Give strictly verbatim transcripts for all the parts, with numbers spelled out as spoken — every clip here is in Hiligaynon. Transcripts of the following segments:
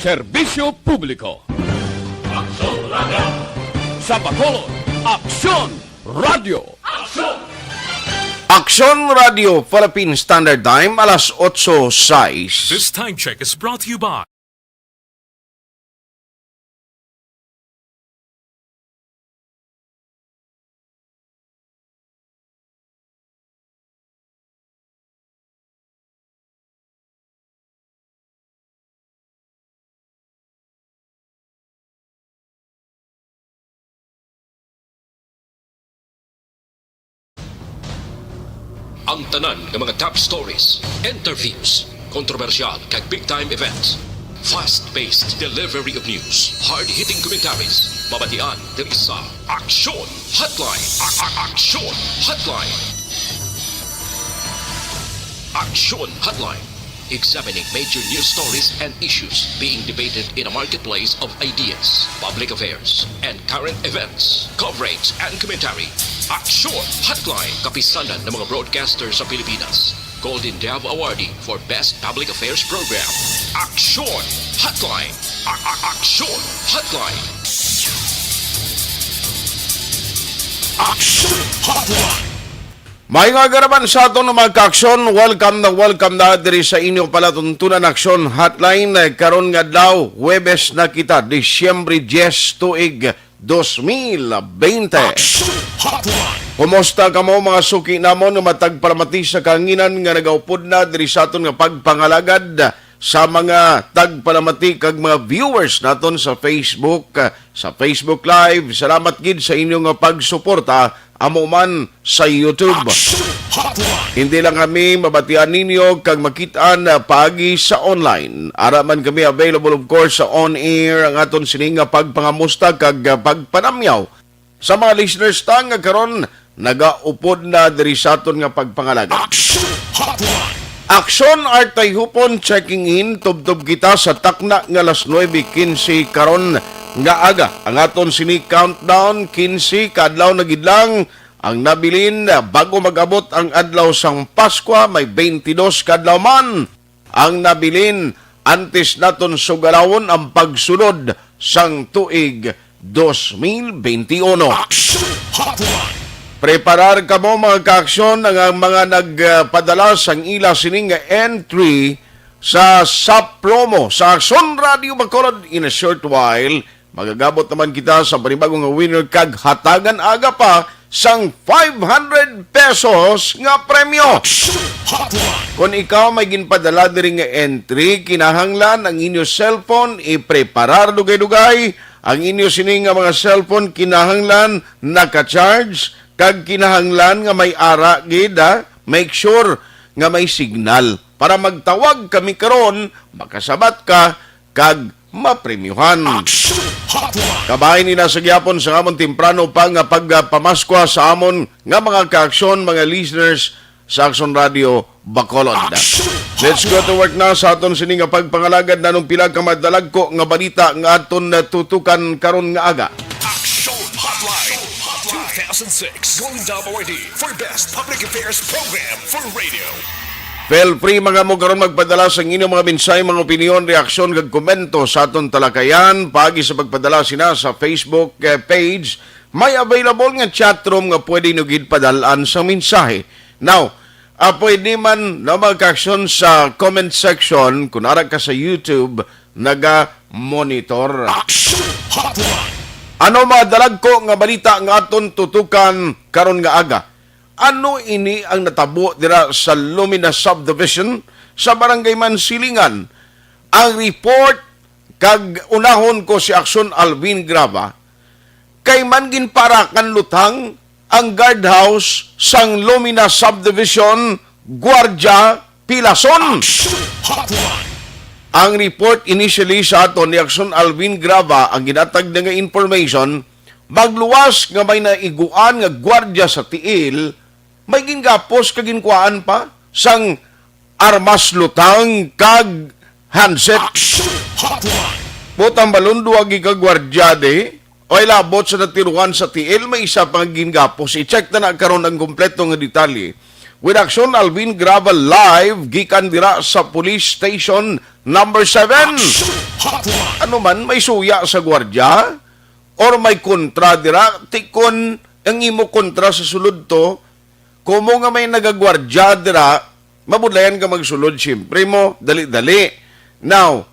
Serbisyo publiko. Aksyon Radio. Sa Bacolod, Aksyon Radio. Aksyon! Aksyon Radio Philippine Standard Time, alas otso sais. This time check is brought to you by Ang tanan nga mga top stories, interviews, kontrobersyal kag big time events. Fast-paced delivery of news, hard-hitting commentaries, mabatian diri sa Aksyon Hotline. A- a- Aksyon Hotline. Aksyon Hotline. Examining major news stories and issues being debated in a marketplace of ideas, public affairs, and current events. Coverage and commentary. Aksyon Hotline. Kapisanan ng mga broadcaster sa Pilipinas. Golden Dove Awardee for Best Public Affairs Program. Aksyon Hotline. A- a- Aksyon Hotline. Aksyon Hotline. May nga garaban sa aton nga mga kaaksyon. Welcome na welcome na diri sa inyo palatuntunan Aksyon Hotline, eh, karon nga adlaw, Huwebes na kita, Disyembre diyes, tuig dos mil bente. Aksyon Hotline. Kumusta kamo, mga suki namon nga matagpalamati sa kahanginan nga nagaupod na diri sa aton nga pagpangalagad, sa mga tagpalamati kag mga viewers naton sa Facebook, ah, sa Facebook Live? Salamat gid sa inyo nga pagsuporta, amo man sa YouTube. Aksyon Hotline. Hindi lang kami mabatian ninyo kag makit-an, ah, paagi sa online. Ara man kami available, of course, sa on air, ang aton sini nga pagpangamusta kag, ah, pagpanamyaw sa mga listeners ta nga karon nagaupod na diri sa aton nga pagpangalagad. Aksyon Hotline. Aksyon Artay Hupon checking in, tubtob kita sa takna nga alas nuebe quince karon nga aga. Ang aton sini countdown, quince ka adlaw na gid lang ang nabilin bago mag-abot ang adlaw sang Paskwa, may twenty-dos ka adlaw man ang nabilin antes naton sugalawon ang pagsulod sang tuig dos mil bente uno. Aksyon Hotline. Preparar kamo, mga kaaksyon, ang, ang mga nagpadala sang ila sining nga entry sa, sa promo sa Aksyon Radio Bacolod. In a short while, magagabot naman kita sa panibago nga winner kag hatagan aga pa sang five hundred pesos nga premyo. Aksyon Hotline. Kung ikaw may ginpadala diri nga entry, kinahanglan ang inyo cellphone ipreparar dugay-dugay. Ang inyo sini nga mga cellphone kinahanglan naka-charge kag kinahanglan nga may ara gid, ha? Make sure nga may signal para magtawag kami karon, makasabat ka kag mapremyuhan. Aksyon Hotline. Kabahin ni na sa gihapon sa amon temprano pa nga pagpamaskwa sa amon nga mga kaaksyon, mga listeners sa Aksyon Radio Bacolod. Aksyon Let's go to work na sa aton sini nga pagpangalagad. Nanong pila ka madalagko nga balita nga aton natutukan karon nga aga? Aksyon Hotline two thousand six Golden Dove Awardee for Best Public Affairs Program for Radio. Feel free, mga mo, karon magpadala sa inyong mga mensahe, mga opinyon, reaksyon, kag komento sa aton talakayan paagi sa pagpadala sina sa Facebook, eh, page. May available nga chat room nga pwede nyo gid padalaan sa mensahe. Now, ah, pwede man na mag-action sa comment section kung ara ka sa YouTube, naga-monitor. Action Hotline. Ano mga dalagko nga balita nga aton tutukan karon nga aga? Ano ini ang natabo dira sa Lumina Subdivision sa Barangay Mansilingan? Ang report, kag unahon ko si Aksyon Alvin Graba, kay man ginparakan lutang ang guardhouse sang Lumina Subdivision, Guardia Pilason. Action Hotline. Ang report initially sa aton ni Aksyon Alvin Graba ang ginatag na nga information, magluwas nga may naiguan nga gwardiya sa tiil, may gingapos kag ginkuhaan pa sang armas, lutang kag handset. Action Hotline. Butang balon, duha gid ka gwardiya di. Oy, labot sa natiruan sa tiil, may isa pa nga gingapos. I-check na na karon ang kompleto nga detalye. With Action Alvin Graba live gikan dira sa Police Station Number seven. Ano man, may suya sa gwardya? Or may kontra dira? Tikon ang imo kontra sa sulod to, kumo nga may nagagwardya dira, mabudlayan ka magsulod, siyempre mo, dali-dali. Now,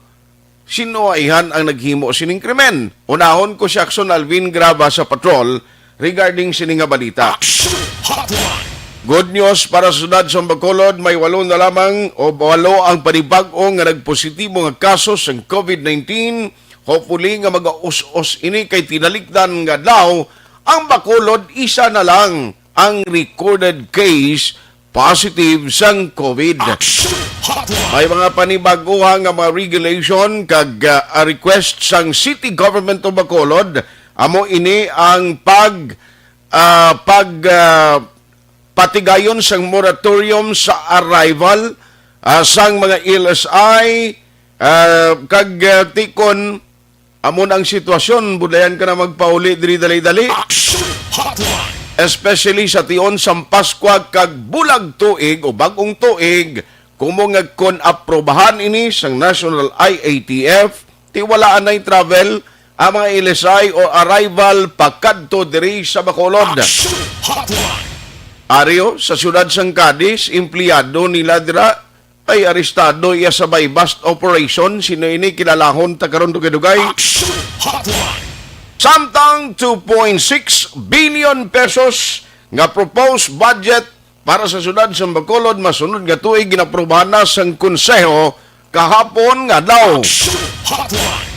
sino ayhan ang naghimo sining krimen? Unahon ko si Action Alvin Graba sa patrol regarding sini nga balita. Action Hotline. Good news para sa siyudad sa Bacolod, may walo na lamang o walo ang panibag-o nga nagpositibo nga kaso sang COVID nineteen. Hopefully nga magaus-os ini kay tinalikdan nga daw ang Bacolod isa na lang ang recorded case positive sang COVID. Action Hotline. May mga panibaguha nga mga regulation kag, ah, request sang City Government of Bacolod, amo ini ang pag, ah, pag, ah, patigayon sang moratorium sa arrival, ah, sang mga L S I, ah, kag, ah, tikon, amo na ang sitwasyon, budlayan ka na magpauli diri dali-dali. Action Hotline. Especially sa tion sang Paskwa kag Bulag Tuig o Bag-ong Tuig, kumo nga kon aprobahan ini sang National I A T F, ti wala anay travel ang mga L S I o arrival pakadto diri sa Bacolod. Action Hotline. Ari o, sa siyudad sang Cadiz, empleyado nila dira ay arestado iya sa buy-bust operation. Sino ini? Kilalahon ta karon, dugay-dugay. Action Hotline. Samtang two point six billion pesos nga proposed budget para sa siyudad sa Bacolod masunod nga tuig ginaprubahan na sang Konseho kahapon nga adlaw. Action Hotline.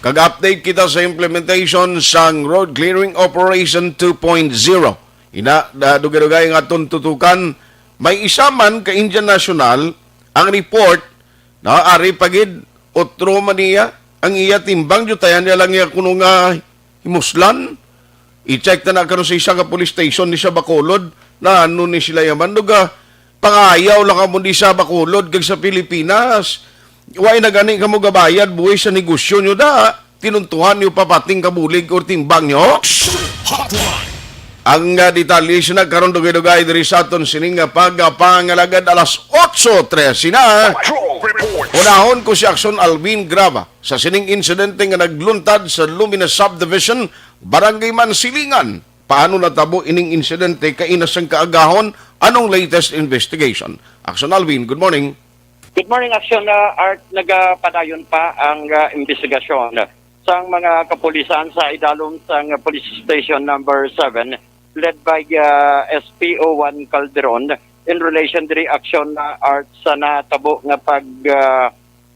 Kag-update kita sa implementation sang Road Clearing Operation two point zero. Ina, da-, dugay-dugay nga aton tutukan, may isa man ka Indian national ang report na ari pa gid, otro man niya ang iya timbang, jutayan niya lang niya kuno nga himuslan. I-check na na karon sa isa ka police station ni sa Bacolod, na ano ni sila yaman, duga, pangayaw lang kamo di sa Bacolod kag sa Pilipinas. Wa na gani kamo gabayad buhi sa negosyo nyo da. Tinuntuhan nyo pa pating kabulig or timbang nyo. Action Hotline. Ang, ah, detalye sina karon dugay-dugay diri sa aton sining nga pagapangalagad alas otso trese na. Patrol Report. Unahon ko si Action Alvin Graba sa sining insidente nga nagluntad sa Lumina Subdivision, Barangay Mansilingan. Paano natabo ining insidente kaina sang kaagahon? Anong latest investigation? Action Alvin, good morning. Good morning, Action, uh, Art. Nagapadayon pa ang, uh, imbestigasyon sang mga kapulisan sa idalom sang Police Station Number seven, led by, uh, S P O one Calderon, in relation diri, Action, uh, Art, sa natabo nga pag, uh,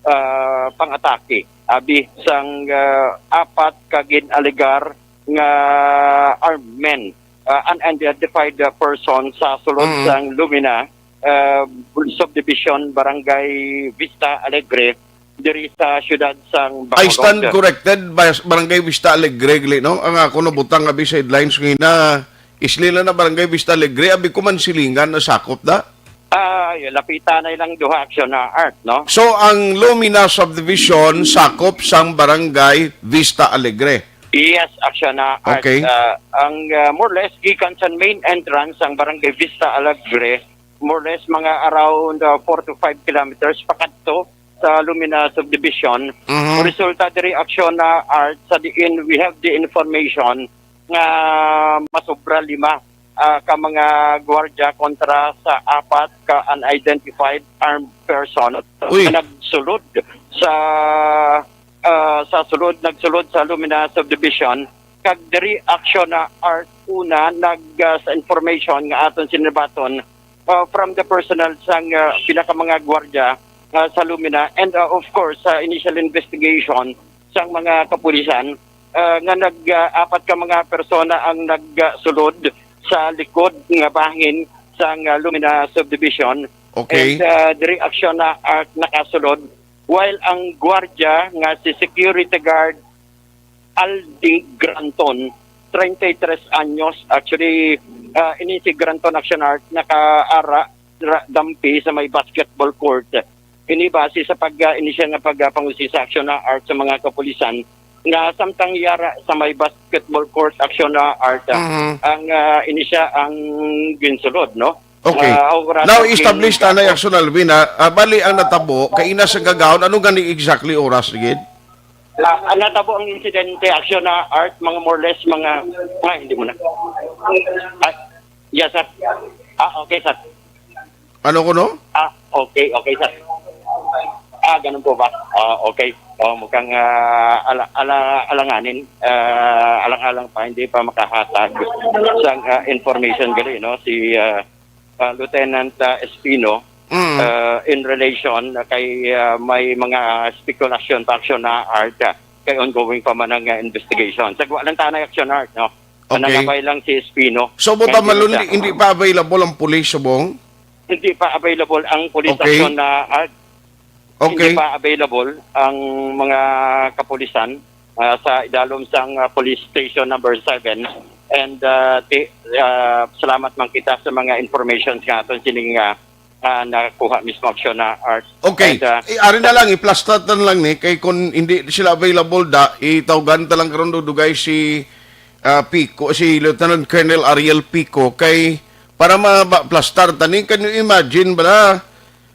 uh, pang-atake abi sang, uh, apat ka gin-alegar nga armed men, uh, unidentified, uh, person sa sulod Mm. sang Lumina, uh, Subdivision, Barangay Vista Alegre, diri sa siyudad sang I stand Bacolod. Corrected, Bas-, Barangay Vista Alegre, gali, no? Ang ako nabutang abi sa headlines nga ina, isli lang na Barangay Vista Alegre, abi ko Mansilingan na sakop da. Ah, lapita na ilang duha, Action, na Art, no? So, ang Lumina Subdivision sakop sang Barangay Vista Alegre? Yes, Action, na Art. Okay. Ah, ang, ah, more or less, gikan sa main entrance sang Barangay Vista Alegre, more or less, mga around, ah, four to five kilometers pakadto sa Lumina Subdivision. Mhm. Resulta diri, Action, na Art, sa diin we have the information nga masobra lima, ah, ka mga gwardiya kontra sa apat ka unidentified armed person Uy. Nga nagsulod sa, ah, sa sulod, nagsulod sa Lumina Subdivision. Kag diri, Action, na Art, una nag, ah, sa information nga aton sinabaton, ah, from the personnel sang, ah, pila ka mga gwardiya, ah, sa Lumina, and, ah, of course, sa initial investigation sang mga kapulisan, ah, nga nag, ah, apat ka mga persona ang nagsulod sa likod nga bahin sang, ah, Lumina Subdivision. Okay. And, ah, diri, Action, na Art, nakasulod, while ang gwardiya nga si Security Guard Aldi Granton, treinta y tres anyos. Actually, ah, ini si Granton, Action, Art, nakaara ra-, dampi sa may basketball court. Ini base sa pag, ah, initial nga pagpangusi sa, Action, na Art, sa mga kapulisan nga samtang yara sa may basketball court, Action, na Art, ah, Mhm. ang, ah, ini siya ang ginsulod, no? Okay. Ah, ako ra Now, sa establish king- na na, Action Alvin, ha? Ah, bali, ang natabo, kaina sa gagahon, ano gani exactly oras, gid? Ah, ang natabo ang insidente, Action na Art, mga more or less, mga, ah, hindi mo na. Ah, yes, sir. Ah, okay, sir. Ano ko, no? Ah, okay, okay, sir. Ah, ganun po ba? Ah, okay. Oh, mukhang ah, ala, ala, alanganin, ah, alang-alang pa, hindi pa makahatag sang ah, information gali, no? Si ah, ah, Lieutenant ah, Espino, Mm. ah, in relation kay ah, may mga speculation pa, Action na Art, ah, kay ongoing pa man ang ah, investigation. Sagwa lang tanay, Action Art, no? Okay. Nangabay lang si Espino. So, buta Kaya malun, siya- hindi pa available ang pulis subong? Hindi pa available ang police Okay. Action na Art. Okay. Hindi pa available ang mga kapulisan ah, sa idalom sang ah, police station number seven. And ah, ti, ah, salamat man kita sa mga informations nga aton sining ah, ah, nakuha mismo, Action na Art. Okay. And, ah, Eh, ari na lang, i-plus ta na lang ni, kay kung hindi sila available da, itawgan ta lang karon dugay si ah, Pico, si Lieutenant Colonel Ariel Pico, kay para ma-, ma-plus ta ni, can you imagine ba na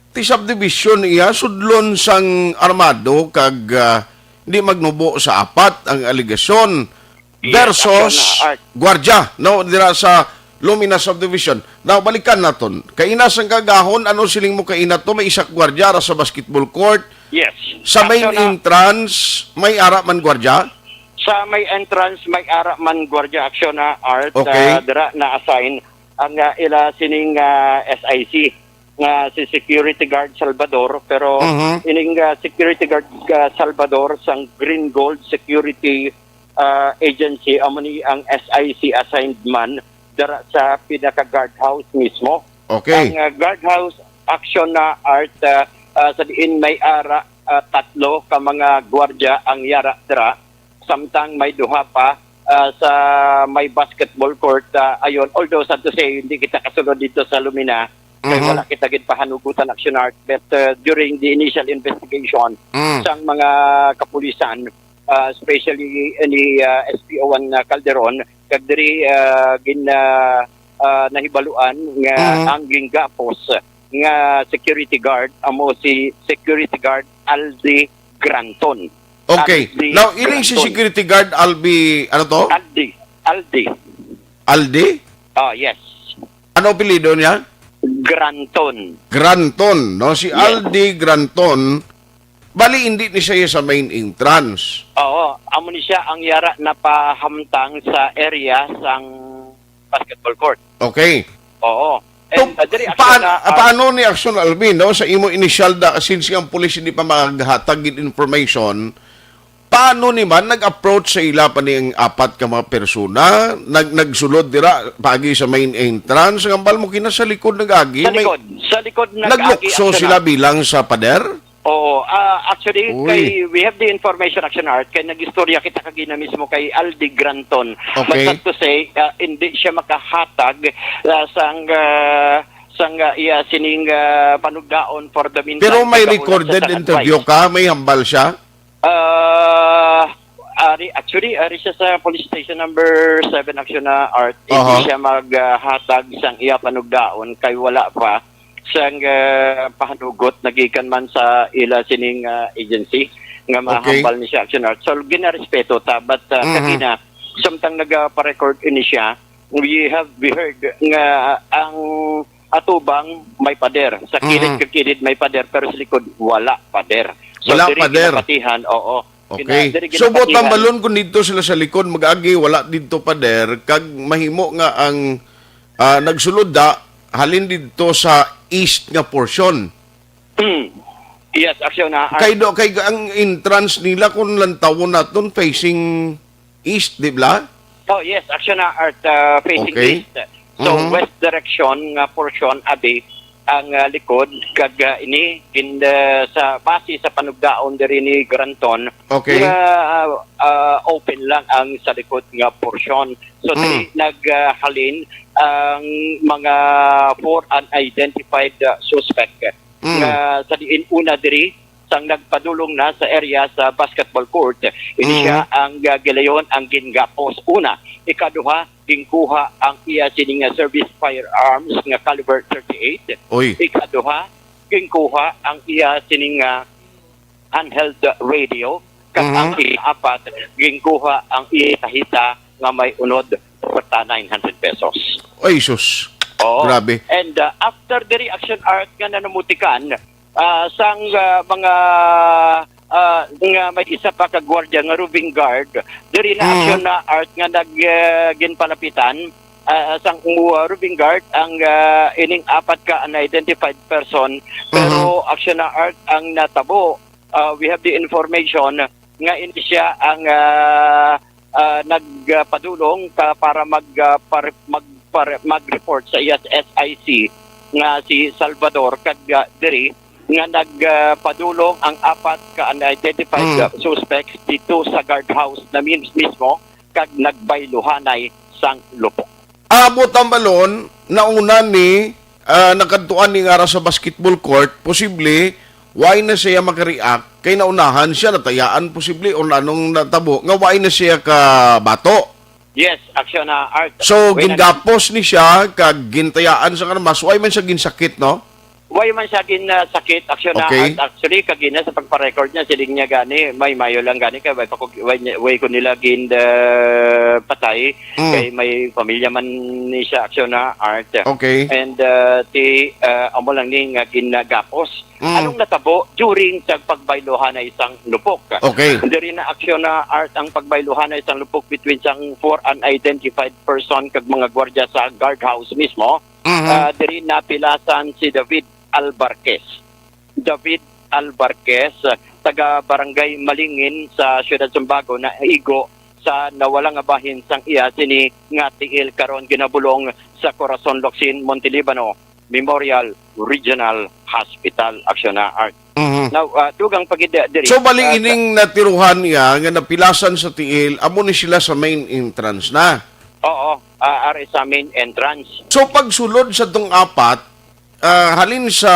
ti subdivision iya sudlon sang armado kag ah, hindi magnubo sa apat ang alegasyon Yes, versus Action na Art. gwardiya, no, dira sa Lumina Subdivision. Now, balikan naton. Kaina sang gagahon, ano siling mo kaina to? May isa ka gwardiya ra sa basketball court. Yes. Sa main Action na- entrance, may ara man gwardiya? Sa may entrance, may ara man gwardiya, Action na Art. Okay. Ah, dira na-assign ang ah, ila sining ah, S I C nga si Security Guard Salvador, pero Mhm. ining ah, Security Guard ah, Salvador sang Green Gold Security ah, Agency, amo ni ang S I C assigned man dira sa pinaka guardhouse mismo. Okay. Ang ah, guardhouse, Action na Art, ah, ah, sa diin may ara ah, tatlo ka mga gwardiya ang yara dira, samtang may duha pa ah, sa may basketball court ah, ayon. Although, sad to say, hindi kita kasulod dito sa Lumina, kay Mhm. wala kita gid pahanugutan, Action Art, but ah, during the initial investigation Mm. sang mga kapulisan, ah, especially ni ah, S P O one Calderon, kag diri ah, gin ah, ah, nahibaluan nga Mhm. ang ginggapos nga security guard amo si Security Guard Aldi Granton. Okay. Aldi Now, ining si Granton. Security Guard Albi, ano to? Aldi. Aldi. Aldi? Oh, yes. Ano apelyido niya? Granton. Granton, no? Si Yes. Aldi Granton, bali hindi ni siya sa main entrance. Oo, amo ni siya ang yara napahamtang sa area sang basketball court. Okay. Oo. So, And, uh, diri, paan- Action na, paano ni Action Alvin, no? Sa imo initial da, since ang pulis hindi pa makaghatag gid information, paano ni man nag-approach sa ila pa ni ang apat ka mga persona? Nag nagsulod dira pagi sa main entrance, ang ambal mo kina sa likod nag-agi. Sa May- likod, sa likod nag-agi, Naglukso Action sila na. Bilang sa pader? Oo, ah, actually, Uy. kay we have the information, Action Art, kay nag-istorya kita kagina mismo kay Aldi Granton. Okay. But sad to say, ah, hindi siya makahatag ah, sang ah, sang ah, iya sining ah, panugdaon for the meantime. Pero may Nagkahulat recorded siya sa interview advice. ka, may hambal siya? Ah, ari, actually, ari siya sa police station number seven, Action na Art. Hindi Aha. siya maghatag sang iya panugdaon kay wala pa sang ah, pahanugot nagikan man sa ila sining ah, agency nga mahambal ni siya, Action Art. So, ginarespeto ta, but ah, Mhm. kagina, samtang nagaparecord ini siya, we have, we heard nga ang atubang may pader. Sa kilid Mhm. kag kilid may pader, pero sa likod wala pader. So, Wala diri pader. Ginapatihan, oo. Okay. Gina-, diri So, buot ginapatihan. Balon, kung dito sila sa likod, mag-agi, wala dito pader, kag mahimo nga ang ah, nagsulod da, halin dito sa east nga portion. Yes, Action na. Kay do, kay ang entrance nila kung lantawon naton facing east, di ba? Oh, yes, Action na Art, uh, facing Okay. east. So, Mhm. west direction nga portion, abi, ang uh, likod, kag uh, ini, in, uh, sa base sa panugdaon diri ni Granton, Okay. nga uh, uh, open lang ang sa likod nga portion. So, Mm. diri naghalin ang mga four unidentified uh, suspect Mm. nga sa diin una diri sang nagpadulong na sa area sa basketball court. Ini siya ang, ah, gilayon ang gingapos. Una, ikaduha, ginkuha ang iya sining, ah, service firearms nga caliber thirty-eight. Oy. Ikaduha, ginkuha ang iya sining, ah, handheld radio. Kag ang Mhm. ikaapat, ginkuha ang iya tahita nga may unod kwarta, nine hundred pesos. Ay, sus. Oo. Grabe. And, ah, after the reaction art nga nanamutikan, ah, sang, ah, mga, ah, nga may isa pa ka gwardiya nga roving guard, diri na Mm. action na art nga nag, ah, ginpalapitan, ah, sang, uh, roving guard ang, ah, ining apat ka unidentified person, pero Mhm. action na art ang natabo. Ah, we have the information nga ini siya ang, ah, ah, nagpadulong ka para mag, ah, par-, mag-, par-, mag-report sa iya sa S I C nga si Salvador kag, ah, diri nga nagpadulong, ah, padulong ang apat ka unidentified, Mm. ah, suspects dito sa guardhouse na mis-, mismo kag nagbayluhanay sang lupok. Amo tambalon, nauna ni, ah, nakadtuan ni nga ara sa basketball court, posible, why na siya makareact? Kay naunahan siya, natayaan posible, o nanong natabo, nga why na siya kabato? Yes, action na art. So, Why na gingapos ni siya, kag gintayaan sa armas, why man siya ginsakit, no? Why man siya gin, ah, sakit, action na Okay. art. Actually, kagina sa pagpa-record niya, siling niya gani, may mayo lang gani, kay way pa ko, way, niya- way ko nila gin, ah, patay, Mm. kay may pamilya man ni siya, action na art. Okay. And, ah, ti, ah, amo lang ni nga ginagapos. Mm. Anong natabo during sa pagbayluhanay sang lupok? Okay. Diri na aksyon na art ang pagbayluhanay sang lupok between sang four unidentified person kag mga gwardya sa guardhouse mismo. Mhm. Ah, diri napilasan si David Albarquez. David Albarquez, taga Barangay Malingin sa Siyudad Sumbago, naigo sa nawala nga bahin sang iya sini nga tiil, karon ginabulong sa Corazon Locsin, Montelibano Memorial Regional Hospital. Aksyon na, Art. Mhm. Now, ah, dugang pa gid diri. So, bali, ah, ining natiruhan niya nga napilasan sa tiil, amo ni sila sa main entrance na? Oo, ah, ari sa main entrance. So, pagsulod sa tong apat, ah, halin sa,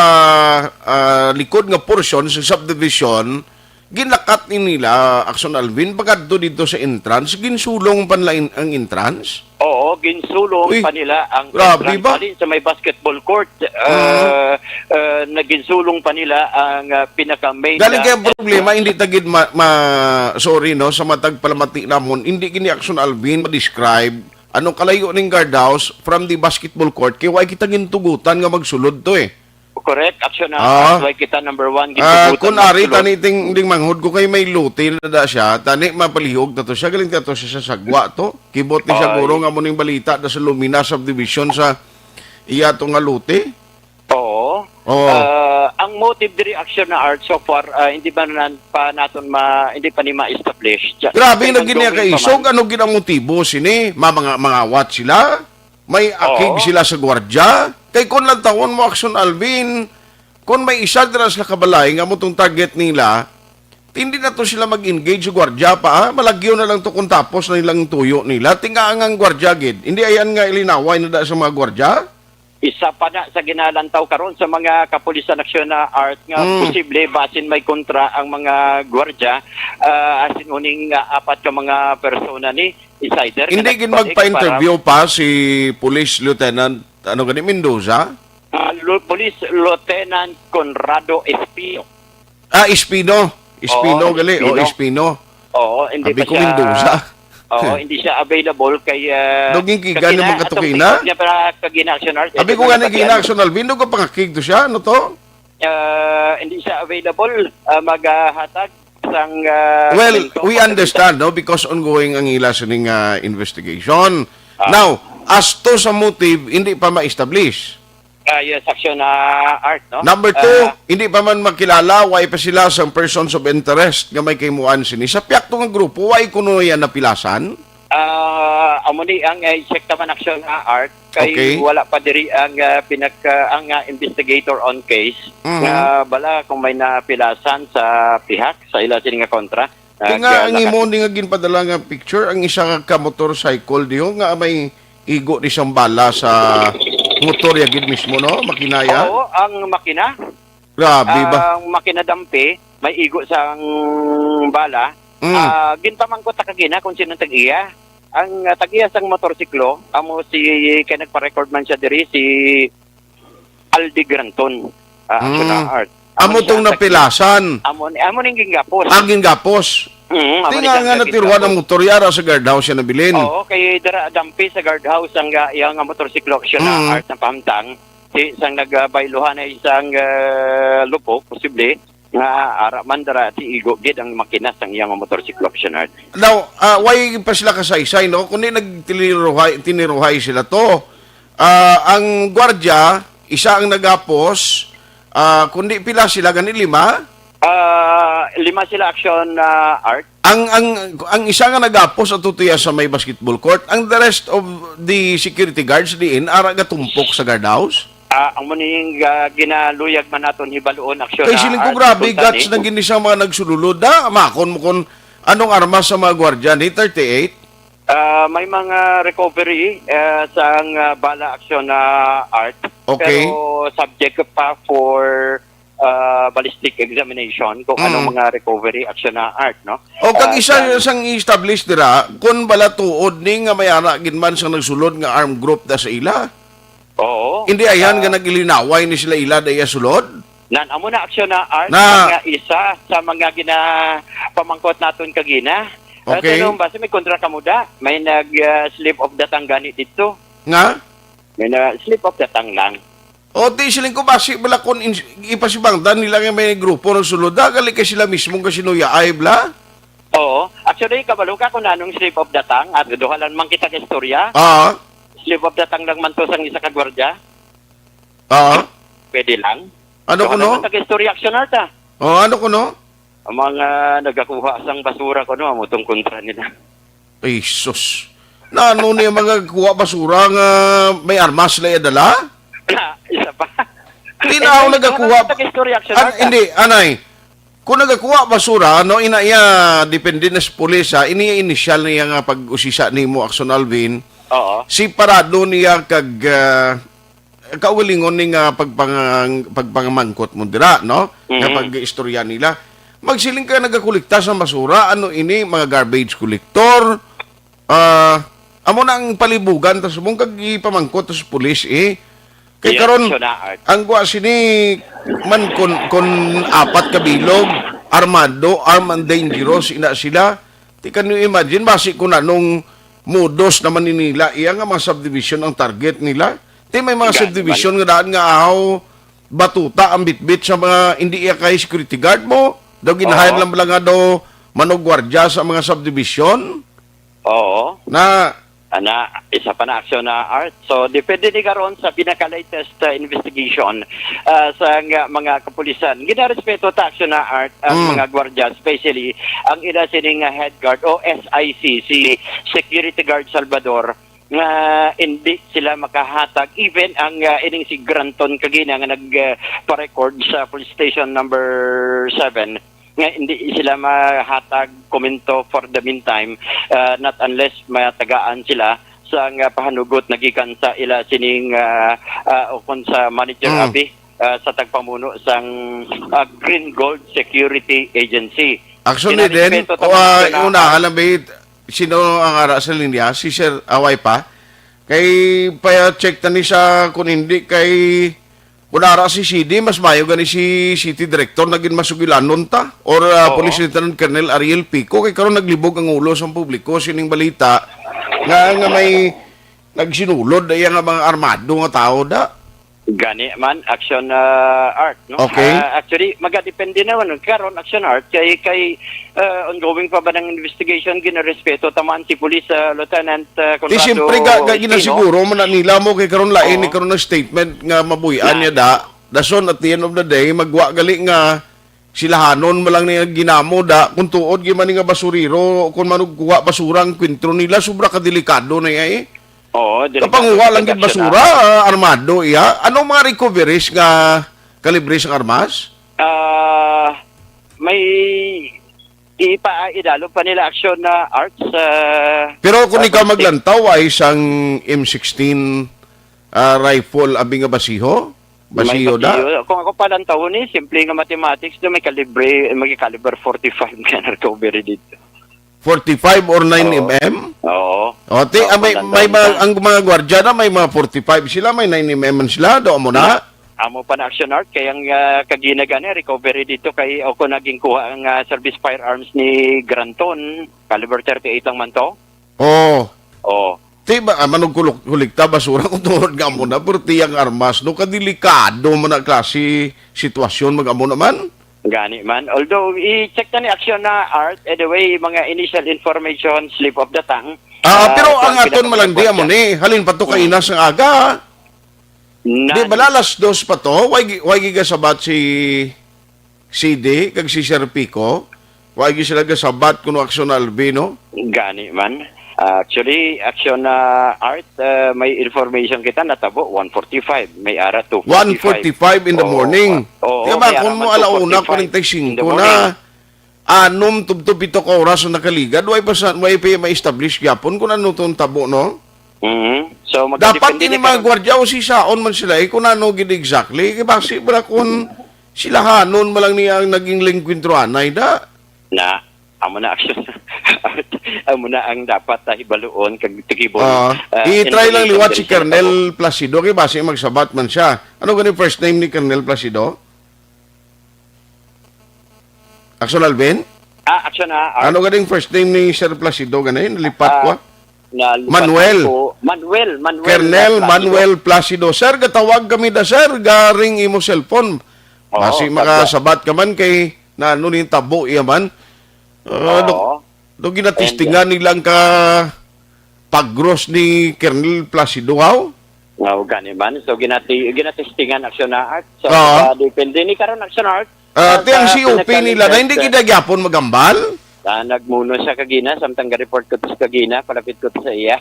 ah, likod nga portion sa subdivision, ginakat ni nila, Action Alvin, pagkadto dito sa entrance, ginsulong pa nila in-, ang entrance? Oo, ginsulong Uy, pa nila ang grabe entrance. Ba? Halin sa may basketball court, Mm. ah, ah, naginsulong pa nila ang, ah, pinaka-main, Galing ah, kaya ang problema, entrance. Hindi tagid ma-, ma-, sorry, no, sa matag palamati namon, hindi gini, Action Alvin, ma-describe ano kalayo ning guardhouse from the basketball court, kay wa kita gintugutan nga magsulod to, eh. Correct, action na. Ah. That's why kita number one, Ah, gintugutan kun ari, magsulod. Tani ting, ding manghod ko kay may lote na da siya, tani mapalihog na to siya, galing na to siya sa sagwa to. Kibot ni siya Ay. Guro nga mo ning balita da sa Lumina Subdivision sa iya to nga lote. Oo. Oo. Ah, ang motive diri, action na, Art, so far, ah, hindi ba nan-, pa naton ma-, hindi pa ni ma-establish. Grabe, kay naging niya nagdugay pa kaisog, man. Ano gid ang motibo sini? Ma-, mga, mangawat sila? May akig Oo. Sila sa gwardya? Kay kun lang tawon mo, Action Alvin, kun may isa dira sa kabalay nga mo tong target nila, hindi na to sila mag-engage sa gwardya pa, ha? Malagyo na lang to kung tapos na nilang tuyo nila. Tinga ang gwardya gid. Hindi ayan nga ilinaway na da sa mga gwardya? Isa pa na sa ginalantaw karon sa mga kapulisan, aksyon na, Art, nga Mm. posible basin may kontra ang mga gwardya, ah, asin uning, ah, apat ka mga persona ni is either nga Hindi gid nagpalik magpa-interview para pa si Police Lieutenant, ano gani, Mendoza? Ah, Lu-, Police Lieutenant Conrado Espino. Ah, Espino. Espino, Oo, gali. O, Espino. Espino. Oo, hindi Abi pa ko siya, Mendoza. Oo, hindi siya available kay, ah, Duging kigan kagina-, naman kato atong kina? Niya para kagina action art. Abi ko Ito gani na gina pati action, Alvin, dugay pangakig to siya, ano to? Ah, hindi siya available, ah, maghatag sang, ah, Well, komento we sa understand, no, because ongoing ang ila sining, ah, investigation. Ah. Now, as to sa motive, hindi pa ma-establish. Ah, yes, action, ah, Art, no? Number two, Ah, hindi pa man makilala, way pa sila sang persons of interest nga may kahimuan sini. Sa pihak to nga grupo, way kuno yan napilasan? Ah, amo ni ang, eh, check naman, action, ah, Art, kay Okay. wala pa diri ang, ah, pinaka-, ang, ah, investigator on case Mhm. nga bala kung may napilasan sa pihak sa ila sini nga kontra. Kaya nga, ang imo ni nga ginpadala nga picture, ang isa ka motorcycle diho nga may igo ni siyang bala sa motor ya gid mismo, no? Makinaya? Oo, ang makina. Grabe ba? Ang makinadampi, may igo sang bala. Mm. Ah, ginpamangkot ta kagina kung sino ang tag-iya. Ang, ah, tag-iya sang motorsiklo, amo si, kay nagpa-record man siya diri, si Aldi Granton, ah, Mm. Action Art. Amo Amo ni siya tong ang tag-iya. napilasan. Amo ni, amo ning ginggapos. Ah, ginggapos. Mm, amo Di ni nga siya nga ang natiruhan ang gigapos. motor, yara sa guardhouse siya nabilin. Oo, kay dira dampi sa guardhouse ang, ah, iya nga motorsiklo, Action Mm. Art, na pahamtang. Si, sang nagabayluhan ay isang, ah, lupok, posible, nga ara man dara si igo gid ang makina sang iya nga motorsiklo, Action Art. Now, ah, why pa sila kasaysay, no? Kundi nagtiniruhay, tiniruhay sila to. Ah, ang gwardya, isa ang nagapos, ah, kundi pila sila gani, lima? Ah, lima sila, Action, ah, Art. Ang, ang, ang isa nga nagapos ato tuya sa may basketball court, ang the rest of the security guards diin, ara gatumpok sa guardhouse? Ah, amo ning, ah, ginaluyag man naton hibaluon, Action Kay siling ko, Art, grabe, kung guts tani. na gini sa mga nagsululod, da, makon mo kung anong armas sa mga gwardya ni thirty-eight? Ah, may mga recovery, ah, sang, ah, bala, Action, ah, Art. Okay. Pero subject pa for, ah, ballistic examination kung Mm. anong mga recovery, Action, ah, Art, no? O, kag Ah, isa sang sang i-establish dira, kung bala tuod ni nga may ara gid man sang nagsulod nga armed group da sa ila. Oo. Hindi ayan Ah. nga nagilinaway ni sila ila da iya sulod? Nan, amo na, Action, ah, Art, Na. nga isa sa mga ginapamangkot naton kagina. Ah, Okay. Tanong, basi may kontra ka mo da? May nag, ah, slip of the tongue gani dito. Nga? May na slip of the tongue lang. O, di siling ko, basi bala kung ins-, ipasibangdan nila nga may grupo ng sulod, da, gali kay sila mismo nga sinuyaay, bla? Oo. Actually, kabalo ka kung anong slip of the tongue, at duha lang man kita ka istorya. Ah. Slip of the tongue lang man to sang isa ka gwardya. Ah. Pwede lang. Ano Duha kuno? lang man ka istorya, Action Art, ah. Oh, ano kuno? Ang mga nagakuha sang basura kuno, amo tong kontra nila. Ay, sus. Na ano ni ang mga kuha basura nga may armas sila dala? Na, isa pa. Di na ako Hindi, nagakuha. wala ka istorya, Action An-, Art, ah. hindi, anay. Kung nagakuha basura, no, ina iya, depende na sa pulis, ha, ini iya initial niya nga pag-usisa nimo, Action Alvin. Oo. Si parado niya kag, ah, kaugalingon ni nga pagpang-, pagpangmangkot mo dira, no? Nga Mhm. pag-istorya nila. Magsiling ka nagakolekta sa basura, ano ini, mga garbage collector, Ah, amo na ang palibugan ta subong kag ipamangkot ta sa pulis, eh. Kay Yes, karon, Action Art. ang gwa sini man kon, kon apat ka bilog, armado, armed and dangerous, ina sila. Ti, can you imagine, basi kung anong modus naman ni nila, iya nga mga subdivision ang target nila. Ti, may mga Gani subdivision man. nga daan nga ahaw, batuta ang bitbit sa mga, hindi iya kay security guard mo. Daw ginahire Oo. lang bala nga daw manugwardya sa mga subdivision. Oo. Na Ana, isa pa na, Action Art. So, depende ni karon sa pinaka-latest, uh, investigation, uh, sa nga mga kapulisan. Ginarespeto ta, Action Art, ang Mm. mga gwardiya, especially ang ila sining, uh, head guard o S I C, si Security Guard Salvador, nga hindi sila makahatag. Even ang, uh, ining si Granton kagina nga nag, uh, pa-record sa police station number seven, nga hindi sila mahatag komento for the meantime, ah, not unless matagaan sila sa nga pahanugot nagikan sa ila sining, ah, ah, o kung sa manager Mm. abi, ah, sa tagpamuno sang, ah, Green Gold Security Agency. Actually, Ginarespeto din, ta o, man ah, sa na-, unahan lang ba, sino ang ara sa linya? Si Sir Away pa? Kay pa-check ta ni sa kung hindi kay Kung ara si C D, mas mayo gani si City Director na ginmasugilanon ta, or, ah, Oo. Police Lieutenant Colonel Ariel Pico, kay karon naglibog ang ulo sa publiko sining balita nga, nga may nagsinulod iya nga mga armado nga tawo da. Gani man, Action, ah, Art, no? Okay. Ah, actually, magadepende naman karon, Action Art, kay, kay, ah, ongoing pa ba ng investigation, ginarespeto taman si Police, ah, Lieutenant, ah, Di Conrado siyempre ga, ga, Espino. Ginasiguro man na nila mo kay karon lain Oo. ni karon ang statement nga mabuy-an Na. niya da. Dason at the end of the day, magwa gali nga silahanon mo lang niya ginamo da. Kung tuod gyud man ni nga basurero, kung manugkuha basura ang kwentro nila, sobra ka delikado na iya eh. Oo, delikado Kapanguha lang talaga gid siya basura, na. Ah, armado iya. Anong mga recoveries nga kalibre sang armas? Ah, may ipa-, idalo pa nila action na arts, ah, Pero kung ah, ikaw plastic. Maglantaw ay isang M sixteen, ah, rifle abi nga basiho? May Basiyo da? basiyo. Kung ako palantaw ni, simple nga mathematics, do may kalibre, may caliber forty-five nga na-recovery dito. Forty-five or nine Oo. M M? Oo. O, ti, Ako ah, may, lang may daw mga, na. ang mga gwardiya na, may mga forty-five sila, may nine M M man sila, do mo na? Amo pa na, Action Art, kay ang, ah, kagina gani, recovery dito kay ako naging kuha ang, ah, service firearms ni Granton, caliber thirty-eight lang man to. Oh. Oh. Ti ba, ah, manugkulok-, kulikta basura kung tungod nga mo na, pero ti ang armas, no, kadelikado man na klase sitwasyon, mag-amo naman. Gani man. Although, i-check na ni Action na Art, anyway, mga initial information, slip of the tongue. Ah, Ah, pero ang kuwan sila aton kung malandi amo kuwan ni, halin pa to ka Mm. inas ang aga. Di Nan- bala alas dos pa to? Why gi-, why gigasabat si C D kag si Sir Pico? Why gi sila gasabat kuno Action Alvin, no? Gani man. Ah, actually, Action na Art, ah, may information kita natabo one forty-five, may ara two forty-five. One forty-five in the Oo, morning. ah, oo, Kaya ba may ara kung man mo alauna two forty-five in the forty-five na, morning. Anom tubtob pito ka oras ang nakaligad, way pa sa, way pa ma-establish gyapon kung ano tong tabo, no? Mhm. So, Dapat magdepende ini ni mga karon. Gwardiya, usisaon man sila, eh, kung ano gid exactly. Kay basi bala kung silahanon man lang niya ang naging lingkwentro anay, da. Na, amo na, Action. Amo na ang dapat, ah, hibaluon kag tikibon. Ah, Ah, i-try lang information liwat si diri sa Colonel tabo. Placido, kay basi magsabat man siya. Ano gani first name ni Colonel Placido? Action Alvin? Ah, Action, ah, Art. Ano ganing first name ni Sir Placido gani? Nalipat ko, ah. Nalipat Manuel. ko. Manuel, Manuel Colonel Placido. Manuel Placido. Sir, gatawag kami da, sir, garing imo cellphone. Oo, Basi tabo. Makasabat ka man kay na ano ning tabo iya man. Ah, do, Oo. do ginatistingan And, uh, nilang ka pagros ni Colonel Placido, haw? Nga, gani man. So, ginati-, ginatistingan, Action na Art. So, Oo. ah, depende ni karon, Action Art. Ah, Ah, ti ang sa C O P pinagkaligtas, nila na hindi ah, gid gyapon magambal? Ah, nagmuno siya kagina, samtang ga-report ko to sa kagina, palapit ko to sa iya.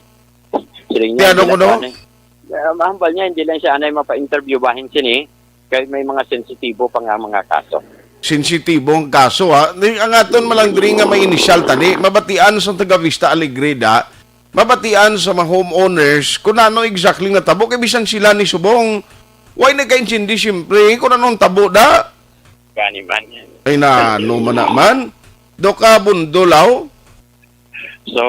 Siling niya, Ti ano hindi kuno? na kuwan eh. Ah, mahambal niya, hindi lang siya anay mapa-interview bahin sini, kay may mga sensitibo pa nga mga kaso. Sensitibo ang kaso, ha? Ni, ang aton man lang diri nga may inisyal tani, mabatian sa taga Vista Alegre da, mabatian sa mga homeowners kung ano exactly natabo, kay bisan sila ni subong, way nagkaintindi, siyempre, kung anong tabo da. Gani man. Ay na, ano man naman? Do ka bundolaw? So,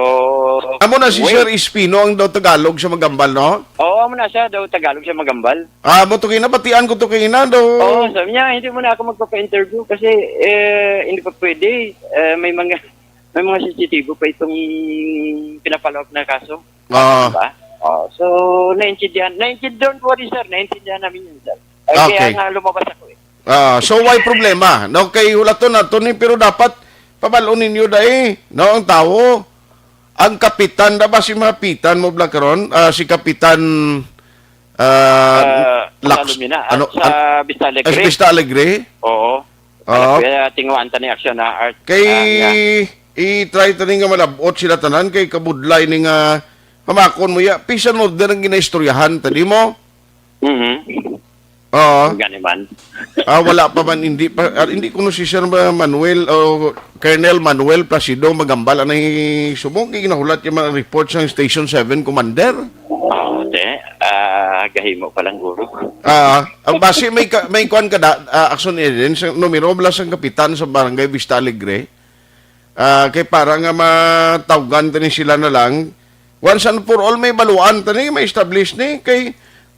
Amo na si wait. Sir Espino ang daw Tagalog sa Magambal, no? Oo, amo na siya daw Tagalog sa Magambal. Ah, mo to kinabatian ko to kina daw. Oo, sabi niya, "Hindi mo na ako magpapa-interview kasi, eh, hindi pa pwede. Eh, may mga, may mga sensitibo pa itong pinapalawak na kaso." Ah. Diba? Oh, so, naintindihan. Naintindihan, don't worry, sir. Naintindihan namin yun, sir. Ay, kaya Okay. nga lumabas ako eh. Ah, so, way problema. No, kay hulaton nato ni, pero dapat pabal-on ninyo dai, no, ang tawo. Ang kapitan, da ba si mapitan mo bla karon? Ah, si Kapitan, ah, Ah, Lax-, Salomina, ano, sa an-, Vista Alegre. Ah, sa Vista Alegre? Oo. Oo. Ano, kaya tinguhaan ta ni Action na Art. Kay Ah, nga. i-try ta ni nga malab-ot sila tanan kay kabudlay ni nga hamakon mo ya. Peace and order ang ginaistoryahan ta, di mo? Mhm. Oo. Gani man. Ah, wala pa man, hindi pa, ah, hindi kuno si Sir Ma-, Manuel o Colonel Manuel Placido Magambal anay subong kay ginahulat yung mga report sa Station seven Commander. Oo, te. Ah, gahimo pa lang, guro. Ah, ang base may ka-, may kuwan ka da, ah, Action Alvin, sa numero bala sang kapitan sa Barangay Vista Alegre. Ah, kay para nga matawgan tani sila na lang, once and for all, may baluan tani, may establish ni. Kay,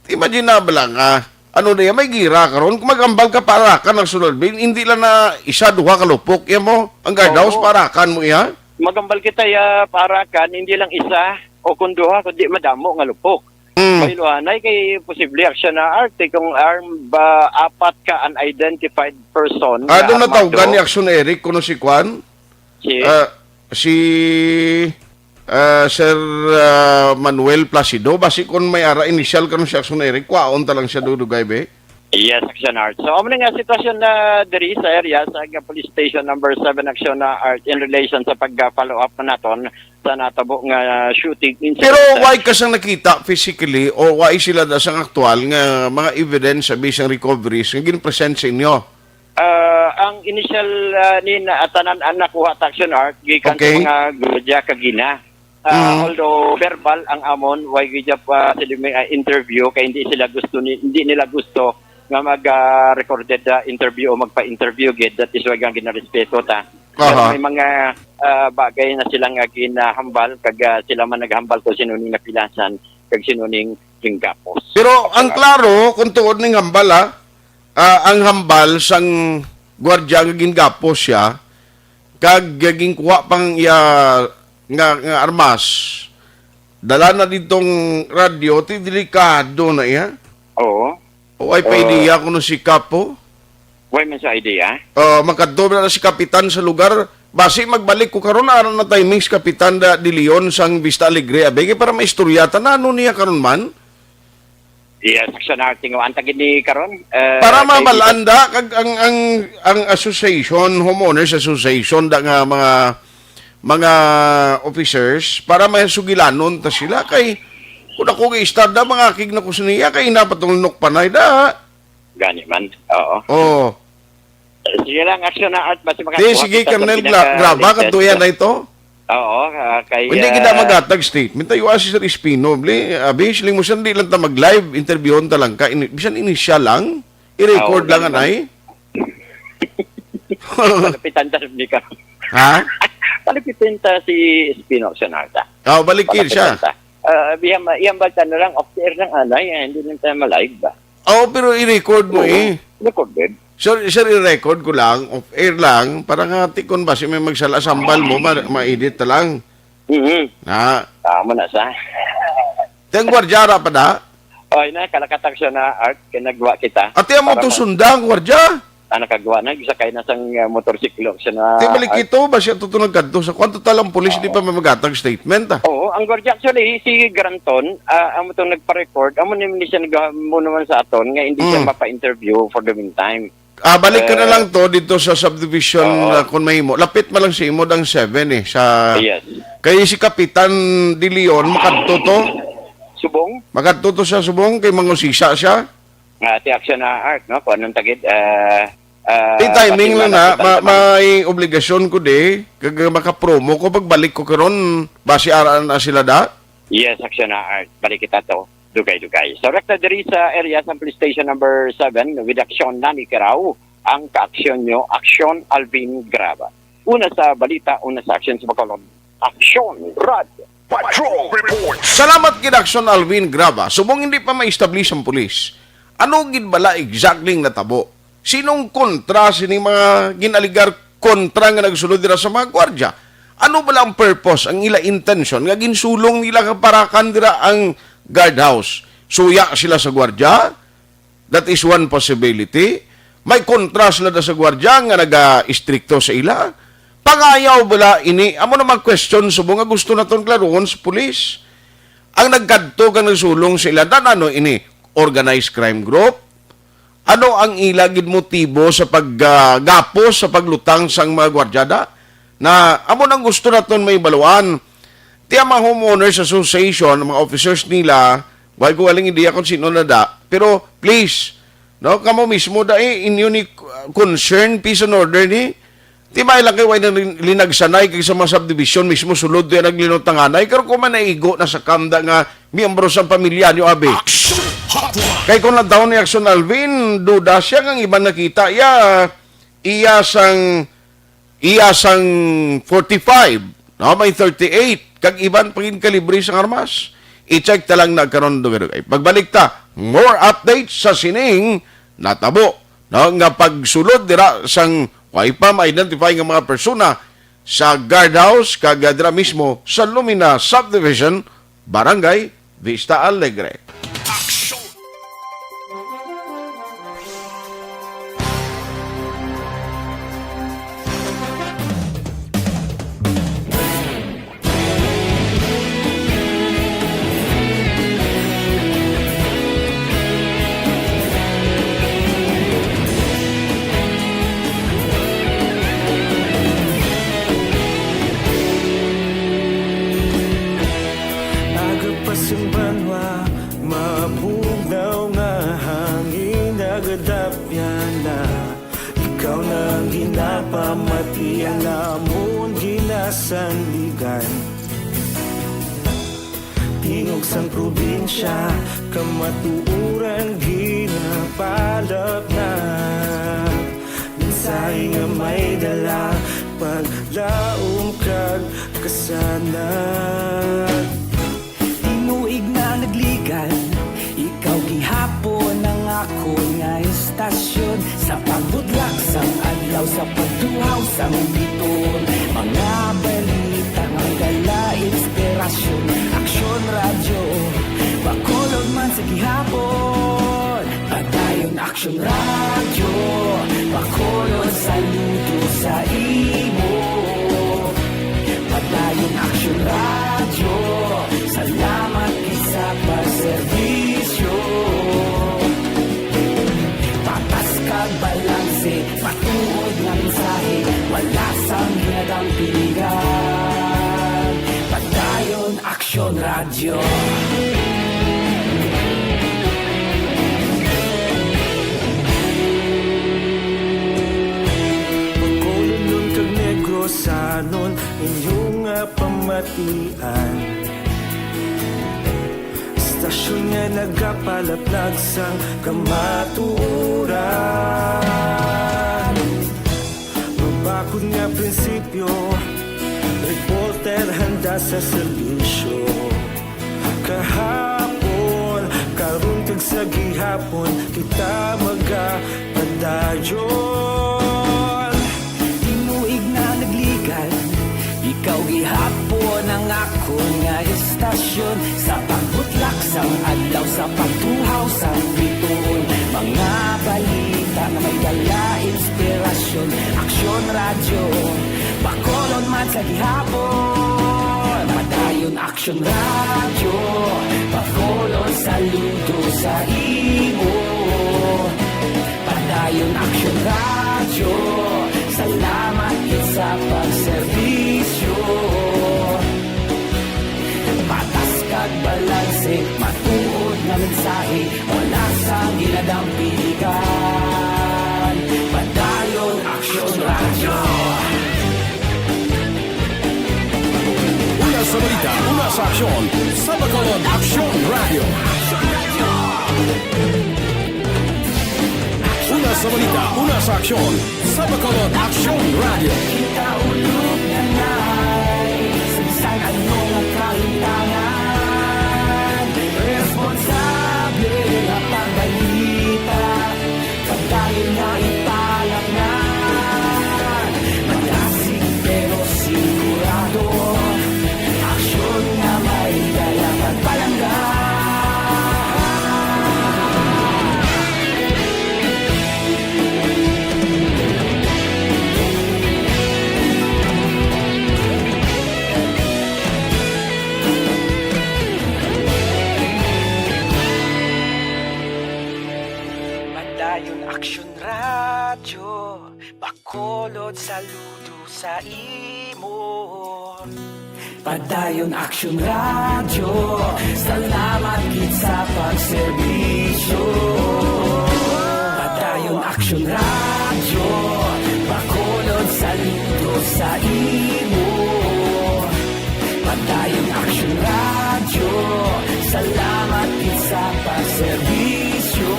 imagine na ba lang, ah, ano na yan, may gira karon. Kung magambal ka, Parakan, Action Alvin, hindi lang na isa, duha ka lupok, yan mo, ang guardhouse, Oo. Parakan mo iya. Magambal kita, ya, Parakan, hindi lang isa o kung duha, kundi madamo nga lupok. Mm. May luhanay kay posible Action na Art, eh, kung arm ba apat ka unidentified person Ah, nga doon natawgan armado. Ni Action Eric, kuno si Kwan? Si Ah, si, ah, Sir, ah, Manuel Placido, basi kun may ara initial karon si Action Eric, kwaon ta lang siya dudugay, be. Yes, Action Art. So, amo na nga sitwasyon na diri sa area sa police station number seven, Action na Art, in relation sa pag-follow up na naton sa natabo nga shooting incident. Pero why ka sang nakita physically o why sila da sang aktual nga mga evidence sa bisang recoveries nga gin-present sa inyo? Ah, ang initial, ah, ni na, tanan ang nakuha ta, Action Art, gikan sa Okay. mga gwardiya kagina. Ah, Mhm. Although verbal ang amon, way gid pa sila may, ah, interview kay hindi sila gusto ni, hindi nila gusto nga mag, ah, recorded, ah, interview o magpa-interview gid. That is why nga ginarespeto ta. Pero Aha. may mga, ah, bagay na sila nga ginahambal, kag, ah, sila man naghambal kung sino ning napilasan, kag sino ning ginggapos. Pero ang klaro, kung tuod ning hambal, ha, ah, ang hambal sang gwardya nga ginggapos siya, kag ginkuha pang iya nga, nga armas, dala na didtong radyo, ti delikado na iya. Oo. O, ay pa Ah. idea kuno si Kapo? Why man sa idea? Ah, makadto na si Kapitan sa lugar. Basi magbalik ko karon, ara na timing si Kapitan da, de Leon sang Vista Alegre, abi, kay para maistorya ta na ano niya karon man. Yes, Action Art, tinguhaan ta gid ni karon. Eh, Para kay mabalaan da, kag ang, ang, ang association, homeowners association, da nga mga, mga officers, para may sugilanon ta sila. Kay, kung ako ga-istar da, mga akig na ko sa niya, kay napatulnok panay da. Gani man, oo. Oh. Sige lang, Action na Art, basi Di, makakuha sige, kita sa Colonel, gra-, pinaka-latest. graba, kadtuya na ito. Oo, ah, kay, Hindi kita ah, maghatag statement. Tayo si Sir Espino, bli, abi, siling mo siya, di lang ta mag-live, interviewon ta lang ka, ini-, bisan inisyal lang, i-record Oo, lang, ganun. anay. Palapitan ta ni ka. Ha? Palapitan ta si Espino, Action Art, ah. Oh, balik yun siya. Palapitan ta. Ah, biham-, ihambal ta na lang, off air lang, anay, eh, hindi lang tayo ma-live, ba? Oh, pero i-record mo Oo, eh. recorded. Sir, sir, i-record ko lang, off air lang, para nga tikon ba si may magsala sambal mo, ma-, ma-edit na lang. Mhm. Na. Tama na sa. Tiyang gwardyara pa da? Oy, na, kalakatag siya na, Art, kay nagwa kita. Ate, amo Para to ma- sunda ang gwardya? Ah, nakagwa na, isa kay na sang, uh, motorsiklo siya na, Ti balik Art. Ito, ba siya to, to nagkadto sa kwan? Total ang pulis, di pa may magatag statement, ah. Oo, ang gwardiya actually, si Granton, ah, amo tong nagpa-record, amo ni, ni siya nag-, mo naman sa aton, nga hindi siya Mm. mapa-interview for the meantime. Ah, balik ka na Eh, lang to dito sa subdivision, oo. ah, kung mahimo. Lapit man lang sa imo ang seven eh, sa Yes. Kay si Kapitan De Leon, makadto to. Subong? Makadto to sa Subong, kay mangusisa siya. Nga, ti action na Art, no? Kung anong tagid, eh, eh, Di timing pati lang na, na, ma-, may obligasyon ko di, kag makapromo ko, pagbalik ko karon, basi araan na sila da? Yes, action na Art. Balik kita to. Dugay-dugay. So, rekta diri sa area sa police station number seven with action Nani Kirao, ang kaaksyon nyo, action Alvin Graba. Una sa balita, una sa action sa Bacolod. Action, Rad. Patrol Report. Salamat gid, Action Alvin Graba. Subong hindi pa ma-establish ang pulis, ano gid bala exactly ang natabo? Sinong kontra sini mga ginaligar kontra nga nagsulod dira sa mga gwardya? Ano bala ang purpose, ang ila intention nga ginsulong nila kaparakan dira ang guardhouse? Suya sila sa gwardya? That is one possibility. May kontra sila na sa gwardya nga naga-istrikto sa ila. Pangayaw bala ini? Amo na mga question subong nga gusto naton klaruhon sa pulis. Ang nagkadto kag nagsulong sa ila, dan ano ini? Organized crime group? Ano ang ila gid motibo sa pag, ah, gapos sa paglutang sang mga gwardyada? Na amo nang gusto naton maibaluan. Ti ang mga homeowners association, ang mga officers nila, wala ko aling ideya kung sino na da, pero please, no, kamo mismo da, eh, inyo ni, uh, concern, peace and order ni. Ti may lang kay way na lin-, linagsanay kay sa mga subdivision mismo sulod diyan naglinutanganay, pero kung man naigo na sa kamda nga miyembro sa pamilya niyo, abi. Action Hotline. Kay kung nagtaon ni Action Alvin, duda siya nga ang iban nakita iya, iya sang, iya sang forty-five, no? May thirty-eight, kag iban pa gid kalibre sang armas. I-check ta lang na karon, dugay-dugay. Pagbalik ta, more updates sa sining natabo, no, nga pagsulod dira sang way pa ma-identify nga mga persona sa guardhouse kag dira mismo sa Lumina Subdivision, Barangay Vista Alegre. Action! Aga pa sing banwa, mabugnaw nga hangin, nagadapyan na. Ikaw na ang ginapamati, ang amon ginasandigan. Tingog sang probinsya, kamatuoran gina. Palaplag, mensahe nga may dala, paglaom kag kasanag. Tinuig na nagligan, ikaw gihapon ang akon nga estasyon. Sa pagbudlak sang adlaw, sa pagduhaw sang bituon, mga balita nga may dala inspirasyon. Aksyon Radyo, Bacolod man sa gihapon. Padayon Aksyon Radyo, Bacolod, saludo sa imo. Padayon Aksyon Radyo, salamat gid sa pagserbisyo. Patas kag balanse, matuod nga mensahe, wala sang ginadampigan. Padayon Aksyon Radyo. Bacolodnon kag Negrosanon, inyo nga pamatian. Estasyon nga nagapalaplag sang kamatuoran. Mabakod nga prinsipyo, reporter handa sa serbisyo. Kahapon, karon kag sa gihapon, kita magapadayon. Tinuig na nagligan, ikaw gihapon ang akon nga estasyon. Sa pagbutlak sang adlaw, sa pagtuhaw sang bituon, mga balita nga may dala inspirasyon. Aksyon Radyo, Bacolod man sa gihapon. Padayon Aksyon Radyo, Bacolod, saludo sa imo. Padayon Aksyon Radyo, salamat gid sa pagserbisyo. Patas kag balanse, matuod nga mensahe, wala sang ginadampigan. Padayon Aksyon Radyo. Una sa balita, una sa aksyon, sa Bacolod Aksyon Radyo. Una sa balita, una sa aksyon, sa Bacolod Aksyon Radyo. Kita ulog na nai, sa bisan ano nga kahintangan, responsable nga pagbalita, pagdayon nga ipalatnan. Madasig pero sigurado, aksyon nga may dala pagpalangga. Padayon Aksyon Radyo, Bacolod, saludo sa imo. Padayon Aksyon Radyo, salamat gid sa pagserbisyo. Padayon Aksyon Radyo, Bacolod, saludo sa imo. Padayon Aksyon Radyo, salamat gid sa pagserbisyo.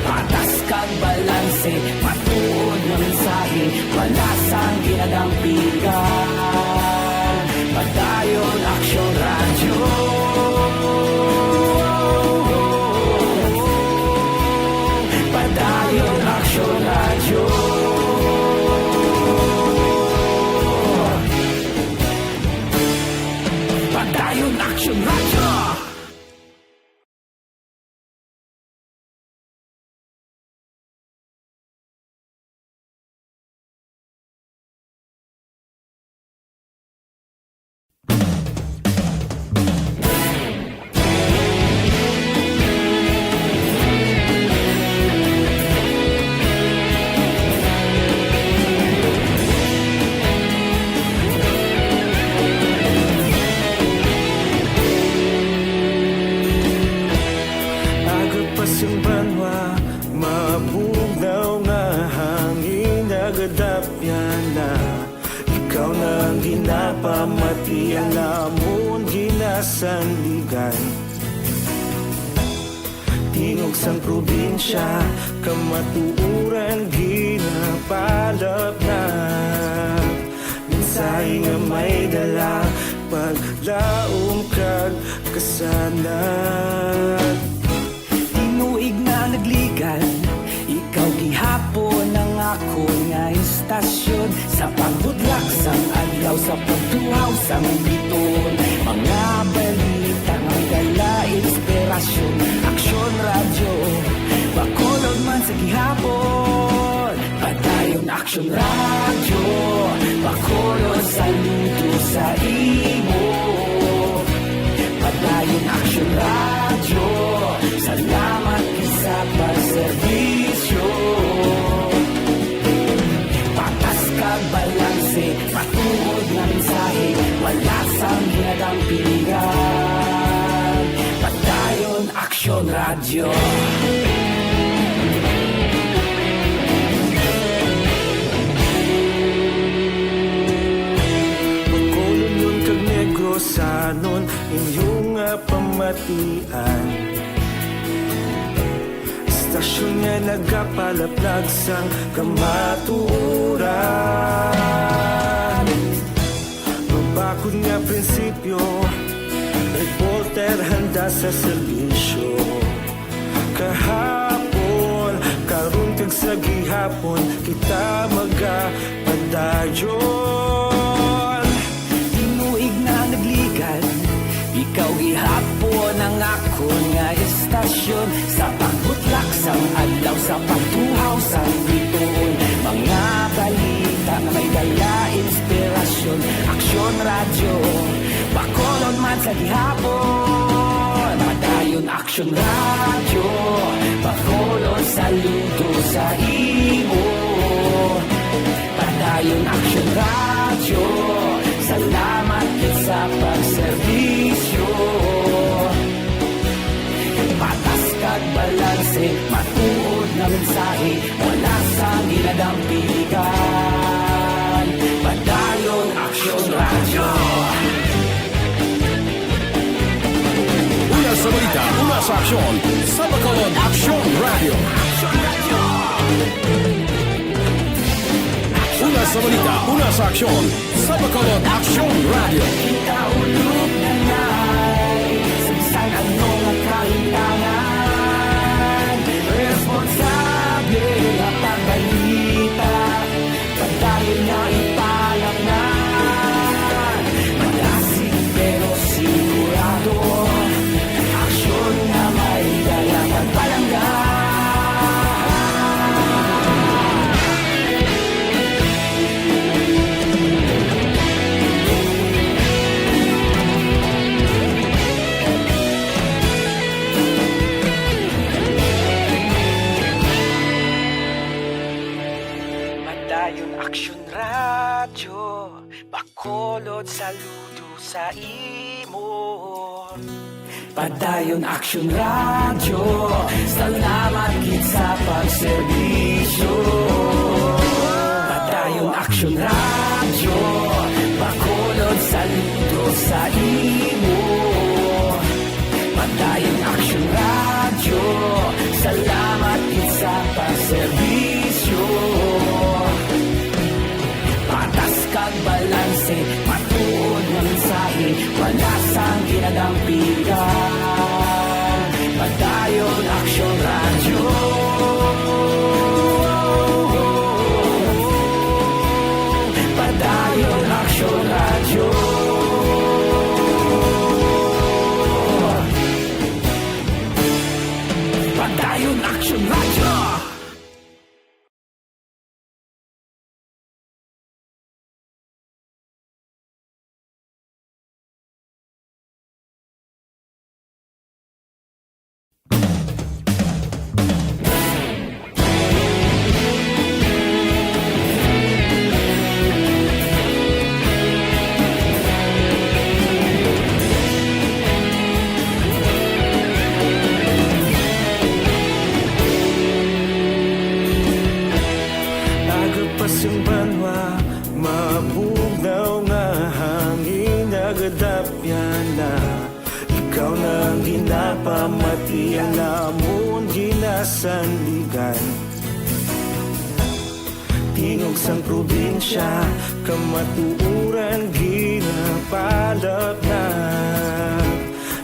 Patas kag balanse, matuod nga mensahe, wala sang ginadampigan. Padayon Aksyon Radyo. Padayon Aksyon Radyo. Padayon Aksyon Radyo. Aga pa sing banwa, mabugnaw nga hangin nagadapyan na. Ikaw na ang ginapamatian, amon ginasandigan. Ug sang probinsya, kamatuoran ginapalapnap. Mensahe nga may dala, paglaom kag kasanag. Tinuig na nagligan, ikaw gihapon ang akon nga istasyon. Sa pagbudlak sang adlaw, sa pagtuhaw sang bituon, mga balita nga may dala inspirasyon. Aksyon Radyo, Bacolod man sa gihapon. Padayon Aksyon Radyo, Bacolod, saludo sa imo. Padayon Aksyon Radyo, salamat gid sa pagserbisyo. Patas kag balanse, matuod nga mensahe, wala sang ginadampigan. Padayon Aksyon Radyo. Bacolodnon kag Negrosanon, inyo nga pamatian. Istasyon nga nagapalaplag sang kamatuoran. Mabakod nga prinsipyo, reporter handa sa serbisyo. Kahapon, karon kag sa gihapon, kita magapadayon. Tinuig na nagligan, ikaw gihapon ang akon nga istasyon. Sa pagbutlak sang adlaw, sa pagtuhaw sang bituon, mga balita nga may dala inspirasyon. Aksyon Radyo, Bacolod man sa gihapon. Padayon Aksyon Radyo, Bacolod, saludo sa imo. Padayon Aksyon Radyo, salamat gid sa pagserbisyo. Patas kag balanse, matuod nga mensahe, wala sang ginadampigan. Padayon Aksyon Radyo. Una sa balita, una sa aksyon, sa Bacolod Aksyon Radyo. Una sa balita, una sa aksyon, sa Bacolod Aksyon Radyo. Kita ulog na nay, sa bisan ano nga kahitangan, responsable nga pagbalita. Padayon nga ipalapnan, malasig pero sigurado. Aksyon nga may dalang pagpalangga. Padayon Aksyon Radyo, Bacolod, saludo sa imo. Padayon Aksyon Radyo, salamat gid sa pagserbisyo. Padayon Aksyon Radyo, Bacolod, saludo sa imo. Padayon Aksyon Radyo, salamat gid sa pagserbisyo. Patas kag balanse, matuod nga mensahe, wala sang ginadampigan. Padayon Aksyon Radyo. Padayon Aksyon Radyo. Padayon Aksyon Radyo. Sanligan. Tingog sang probinsya, kamatuoran ginapalapnag.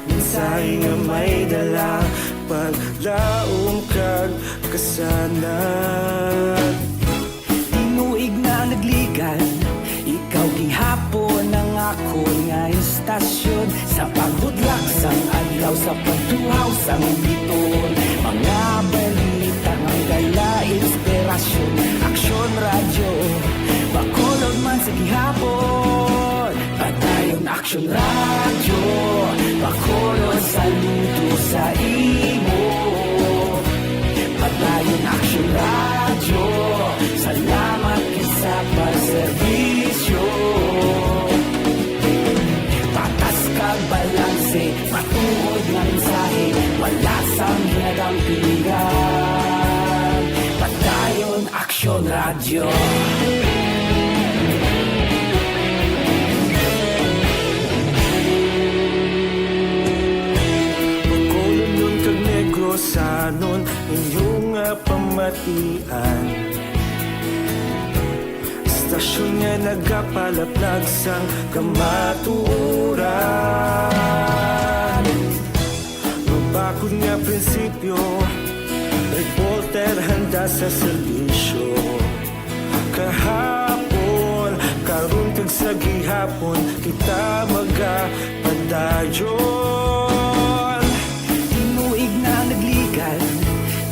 Mensahe nga may dala, paglaom kag kasanag. Tinuig na nagligan, ikaw gihapon ang akon nga istasyon. Sa pagbutlak sang adlaw, sa pagtuhaw sang bituon, mga balita nga dala inspirasyon. Aksyon Radyo, Bacolod man sa gihapon. Padayon Aksyon Radyo, Bacolod, saludo sa imo. Padayon Aksyon Radyo, salamat gid sa pagserbisyo. Patas kag balanse, matuod nga mensahe, wala sang ginadampigan. Padayon Aksyon Radyo. Bacolodnon kag Negrosanon, inyo nga pamatian. Istasyon nga nagapalaplag sang kamatuoran. Mabakod nga prinsipyo, reporter handa sa serbisyo. Kahapon, karon kag sa gihapon, kita magapadayon. Tinuig na nagligan,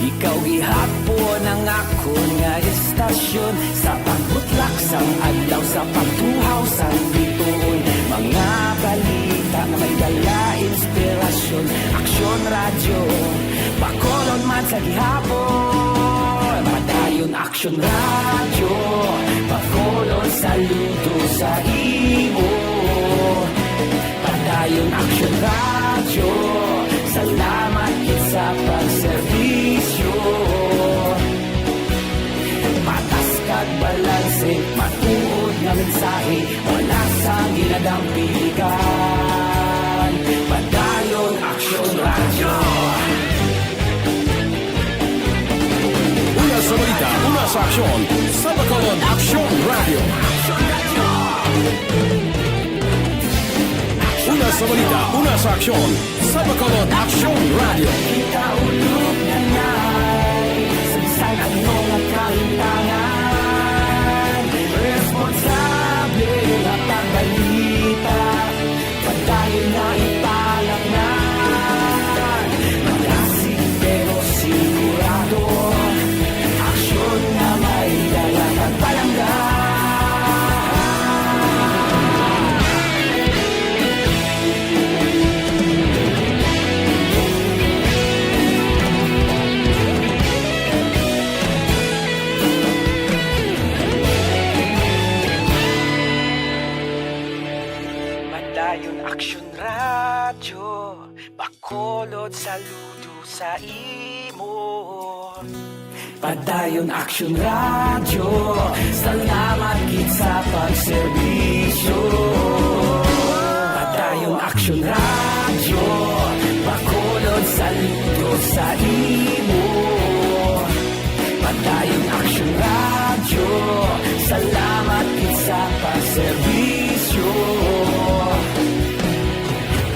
ikaw gihapon ang akon nga istasyon. Sa pagbutlak sang adlaw, sa pagtuhaw sang bituon, mga balita nga may dala inspirasyon. Aksyon Radyo, Bacolod man sa gihapon. Padayon Aksyon Radyo, Bacolod, saludo sa imo. Padayon Aksyon Radyo, salamat gid sa pagserbisyo. Patas kag balanse, matuod nga mensahe, wala sang ginadampigan. Padayon Aksyon Radyo. Una sa balita, una sa aksyon, sa Bacolod Aksyon Radyo. Una sa balita, una sa aksyon, sa Bacolod Aksyon Radyo. Kita ulog na ngay, sa bisan ano nga kahintangan, responsable nga pagbalita. Padayon na ipalapngan, malasig pero sigurado, aksyon nga may dala kag palangga. Padayon Aksyon Radyo, Bacolod, saludo sa imo. Padayon Aksyon Radyo, salamat gid sa pagserbisyo. Padayon Aksyon Radyo, Bacolod, saludo sa imo. Padayon Aksyon Radyo, salamat gid sa pagserbisyo.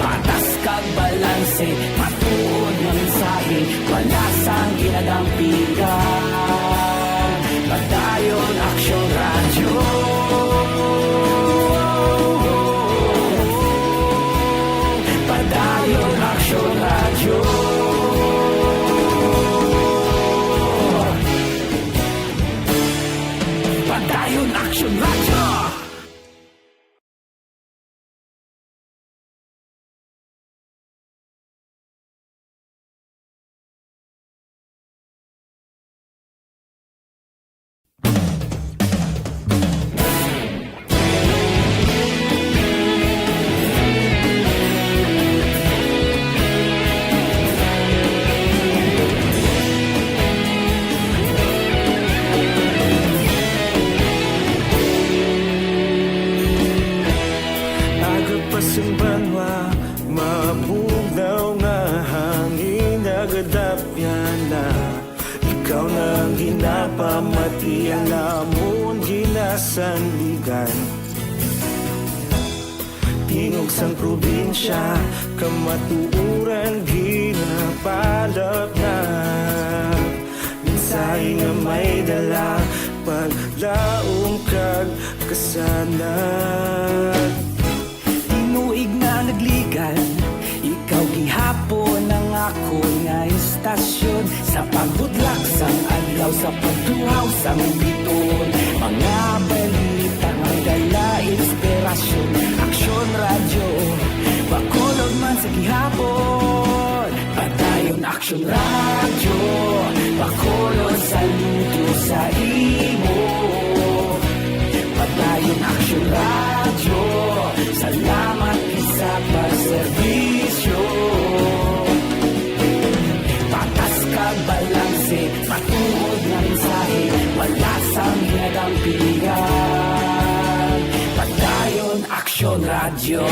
Patas kag balanse, matuod nga mensahe, wala sang ginadampigan. Padayon Aksyon Radyo. Padayon Aksyon Radyo. Padayon Aksyon Radyo. Sandigan. Tingog sang probinsya, kamatuoran ginapalapnap. Mensahe nga may dala, paglaom kag kasanag. Tinuig na nagligan, ikaw gihapon ang akon nga istasyon. Sa pagbudlak sang adlaw, sa pagtuhaw sang bituon, mga balita nga dala inspirasyon. Aksyon Radyo, Bacolod man sa gihapon. Padayon Aksyon Radyo, Bacolod, saludo sa imo. Padayon Aksyon Radyo, salamat gid sa pagserbisyo. Patas kag balanse, matuod nga mensahe, wala sang ginadampigan. Padayon Aksyon Radyo.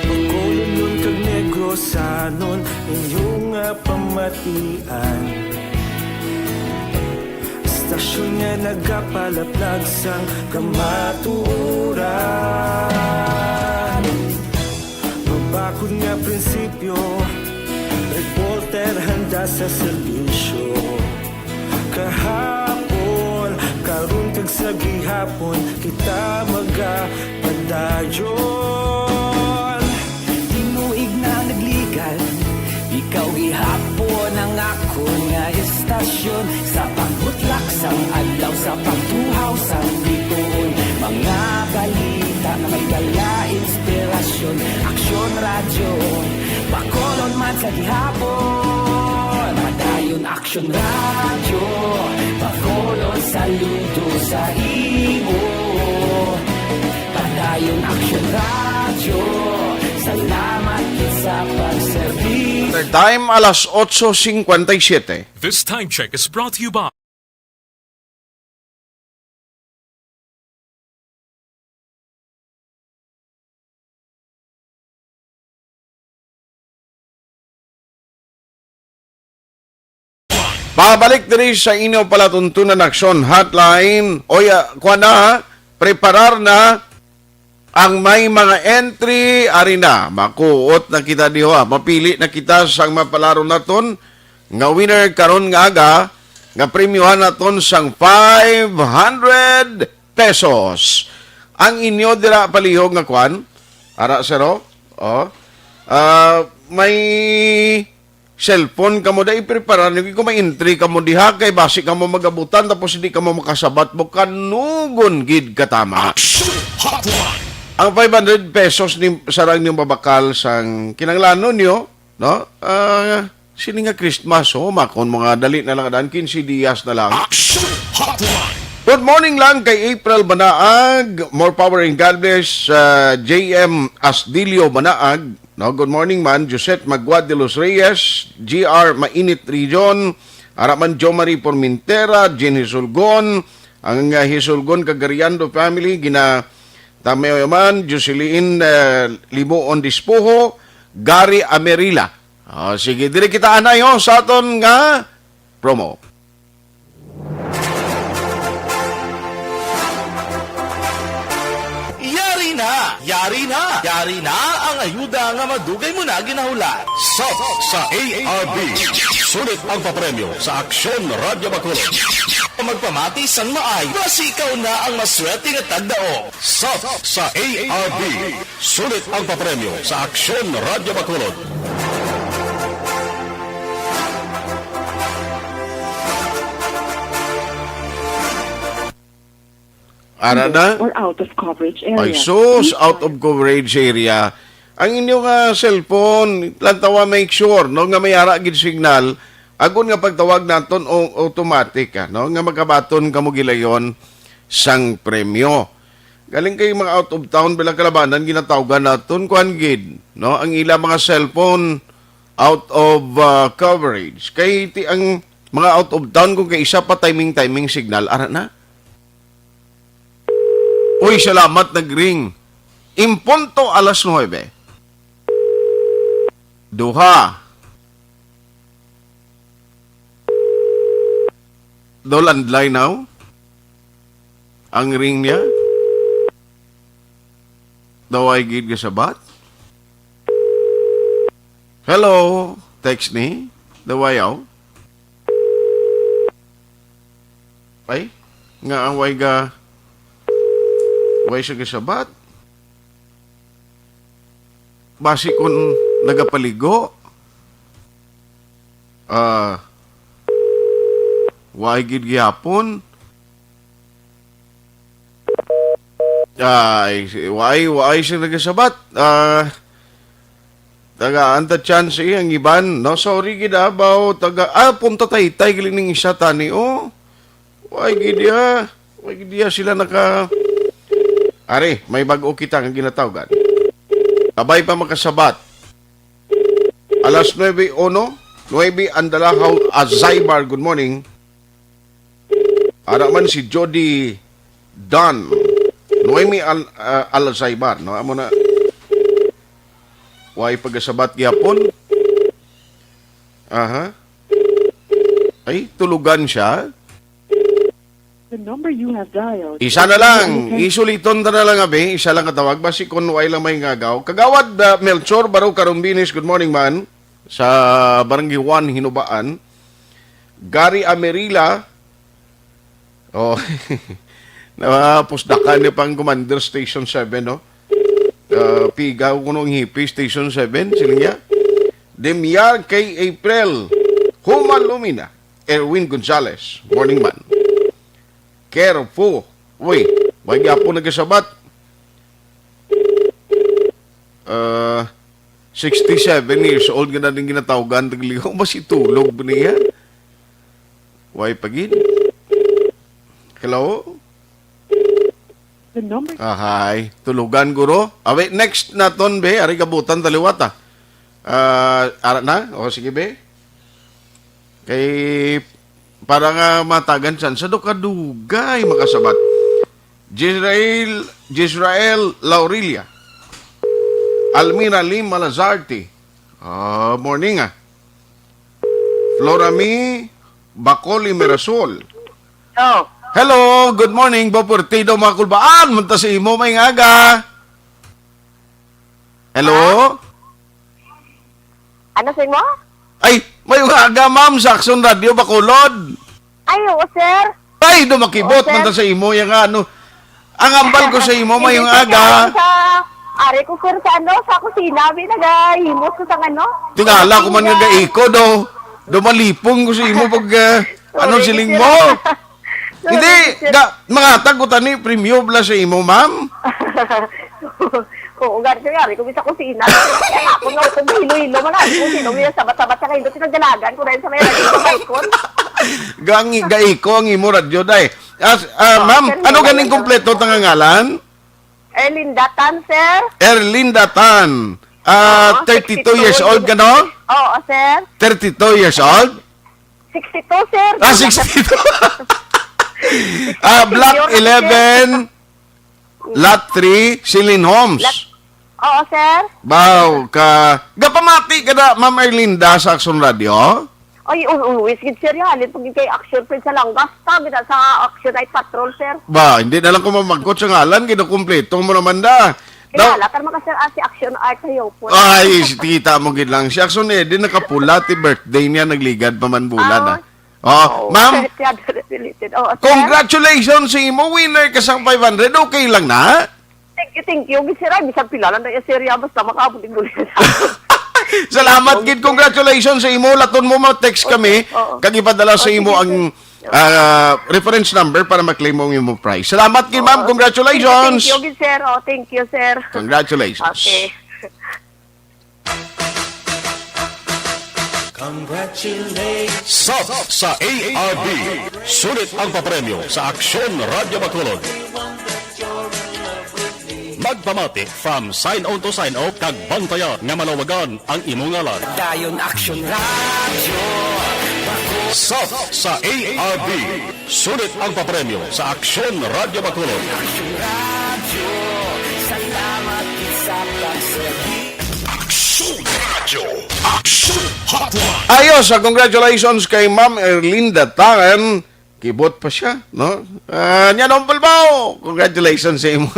Bacolodnon kag Negrosanon, inyo nga pamatian. Istasyon nga nagapalaplag sang kamatuoran. Mabakod nga prinsipyo, reporter handa sa serbisyo. Kahapon, karon kag sa gihapon, kita magapadayon. Tinuig na nagligan, ikaw gihapon ang akon nga istasyon. Sa pagbutlak sang adlaw, sa pagtuhaw sang bituon, mga balita nga may dala inspirasyon. Aksyon Radyo, Bacolod man sa gihapon. Padayon Aksyon Radyo, Bacolod, saludo sa imo. Padayon Aksyon Radyo, salamat gid sa pagserbisyo. Time, alas otso cincuenta y siete. This time check is brought to you by Pabalik diri sa inyo palatuntunan aksyon hotline. Oy, ah, kuha na, ha? Preparar na ang may mga entry. Ari na, makuot na kita diho, ha? Mapili na kita sang mapalaro naton nga winner karon nga aga, nga premyohan naton sang five hundred pesos. Ang inyo dira palihog nga kwan, ara, sir, oh. Oh. Ah, may cellphone kamo, dai prepara niyo kung may entry kamo diha, kay basi kamo magabutan tapos hindi kamo makasabat mo, kanugon gid katama. Action Hotline. Ang five hundred pesos ni sarang niyo mabakal sang kinanglanon niyo, no? Ah, sini nga Christmas, oh, makon mga dali na lang, dan quince dias na lang. Action Hotline. Good morning lang kay April Banaag. More power and God bless, uh, J M Asdilio Banaag. No, good morning man, Josette Magua de los Reyes, G R Mainit Region, ara man Jo Marie Formintera, Jean Hisulgon, ang, uh, Hisulgon Cagariando family, gina Tamayo man, Jocelyn, uh, Limuon Dispuho, Gary Amerila. Oh, sige, diri kita anay, oh, sa aton nga promo. Yari na! Yari na! Yari na ang ayuda nga madugay mo na ginahulat. Sop sa A R B. Sulit ang papremyo sa Aksyon Radyo Bacolod. Magpamati sang maay, basi ikaw na ang maswerte nga tagdaog. Sop sa A R B. Sulit ang papremyo sa Aksyon Radyo Bacolod. Ara na? Or out of coverage area. Ay, sus, out of coverage area. Ang inyo nga cellphone, lantawa, make sure, no, nga may ara gid signal, agon nga pagtawag naton o automatic, ah, no, nga makabaton kamo gilayon sang premyo. Galing kay mga out of town, bilang kalabanan, ginatawgan naton, kuan gid, no, ang ila mga cellphone out of, ah, coverage. Kay ti ang mga out of town, kung kay isa pa timing-timing signal, ara na. Uy, salamat, nag-ring. Impunto alas nuebe. Duha. Daw landline now? Ang ring niya? Daw ay gid nga sabat? Hello, text ni. Daw ay aw. Ay, nga ang way ga, way siya gasabat. Basi kun nagapaligo. Ah, way gid gihapon. Ay, si-, way, way siya nagasabat. Ah, tagaan ta chance, eh, ang iban, no? Sorry gid, ah, baw, taga, ah, Punta Taytay, galing ning isa tani, oh. Way gid ya. Way gid ya sila naka, Ari, may bag-o kita nga ginatawgan. Abay pa makasabat. Alas nuebe uno, nuebe Andalahaw, Azaybar, good morning. Ara man si Jody Don. Noemi Al-, ah, Alzaibar, no? Amo na. Way pagasabat gihapon. Aha. Ay, tulugan siya. The number you have dialed Isa na lang. Isuliton ta na lang, abi. Isa lang katawag. Basi kung way lang may ngagaw. Kagawad, ah, Melchor Baro Carumbinis, good morning, man. Sa Barangay one, Hinubaan. Gary Amerila, oh, napusdakan niya pang Commander Station seven, no? Ah, pigaw kuno ang hipi, Station seven, sila niya. Demiar K. April, Human Lumina, Erwin Gonzalez, morning man. Careful. Uy, may gyapo nagasabat. Ah, sixty-seven years old nga na ning ginatawgan, tagliho, mas itulog ba niya? Way pa gid. Hello? The number Ahay, tulugan, guro. Awi, next naton, be. Ari gabutan taliwata. Ah, ara na? O, sige, be. Kay, para nga matagan san, sa do kadugay makasabat. Jezreel, Jezreel Laurilia. Almira Lim Malazarte. Ah, morning, ah. Florami Bacoli Mirasol. Oh. Hello, good morning, Bo Portido, mga kulbaan. Munta sa imo, may aga. Hello? Ano sa imo? Ay, may aga, ma'am, sa Action Radio, Bacolod. Ay, oo, sir. Ay, do makibot Oo, sir. man ta sa imo, yung ano. Ang ambal ko sa imo, may Hindi, sir, aga. Sa, ari ko, sir, sa ano, sa kusina, may nagahimos ko sa ano. Tingala ko man nga Kusina. gaiko, do. Do malipong ko sa imo pag, ah, ano Sorry, siling sir. mo? Sorry, Hindi, sir. ga, mangatag ko tani, premyo bala sa imo, ma'am. Oo, gari, gari, kung sa kusina. Kaya ako nga, kung hilo-hilo, man, ako, sino, may sabat-sabat sa kayo, pinagdalagan ko na yun sa may radyo, sa balkon. Gangi, gaiko ang imo radyo, day. As, ah, Oh, ma'am, sir, ano wala ganing lang. kompleto ta nga ngalan? Erlinda Tan, sir. Erlinda Tan. Ah, Oo, thirty-two years sixty-two. old ka, no? Oo, sir. Thirty-two years old? Sixty-two, sir. Ah, sixty-two. Ah, Block Senior na, sir. eleven, Lot three, Celine Homes. Lot-, oo, sir. Baw, ka, gapamati ka na, Ma'am Erlinda, sa Action Radio? Ay, al-, always gid, sir, yan. Halin pag kay Action, friend, sa Langas, ta, gid sa Action Night Patrol, sir. Ba, hindi na lang ko mamagkot sa ngalan, kinukumpleto mo naman da. Daw Kilala ka naman ka, sir, ah, si Action Art Hayopon. Ay, kita mo gid lang. Si Action Eddie, nakapula, ti birthday niya, nagligad pa man bulan, Ah, ah. Oh, oo. Ma'am, Kaya related. Oo, sir. congratulations sa imo, winner ka sa five hundred. Okay lang na? Thank you, thank you. Sir, ay, bisan pila lang na yung serya, basta makaabot yung bulan. Salamat gid. Congratulations sa imo. Laton mo, ma-text kami. Oo. Kag ipadala sa Oh, imo sige, ang, sir. ah, reference number para ma-claim mo ang imo prize. Salamat gid, ma'am. Oo. Congratulations. Thank you, thank you, sir. Oh, thank you, sir. Congratulations. Okay. Congratulations. Sap sa A R B. Sulit ang papremyo sa Aksyon Radyo Bacolod. Magpamati from sign on to sign off kag bantayan nga malawagan ang imo ngalan. Dayon Aksyon Radyo. Sap sa A R B. Sulit ang papremyo sa Aksyon Radyo Bacolod. Aksyon Radyo. Salamat sa pagserbi. Aksyon Radyo. Aksyon Hotline. Ayos, ah, congratulations kay Ma'am Erlinda Tangan. Kibot pa siya, no? Ah, nya, Noble Bao, congratulations sa imo.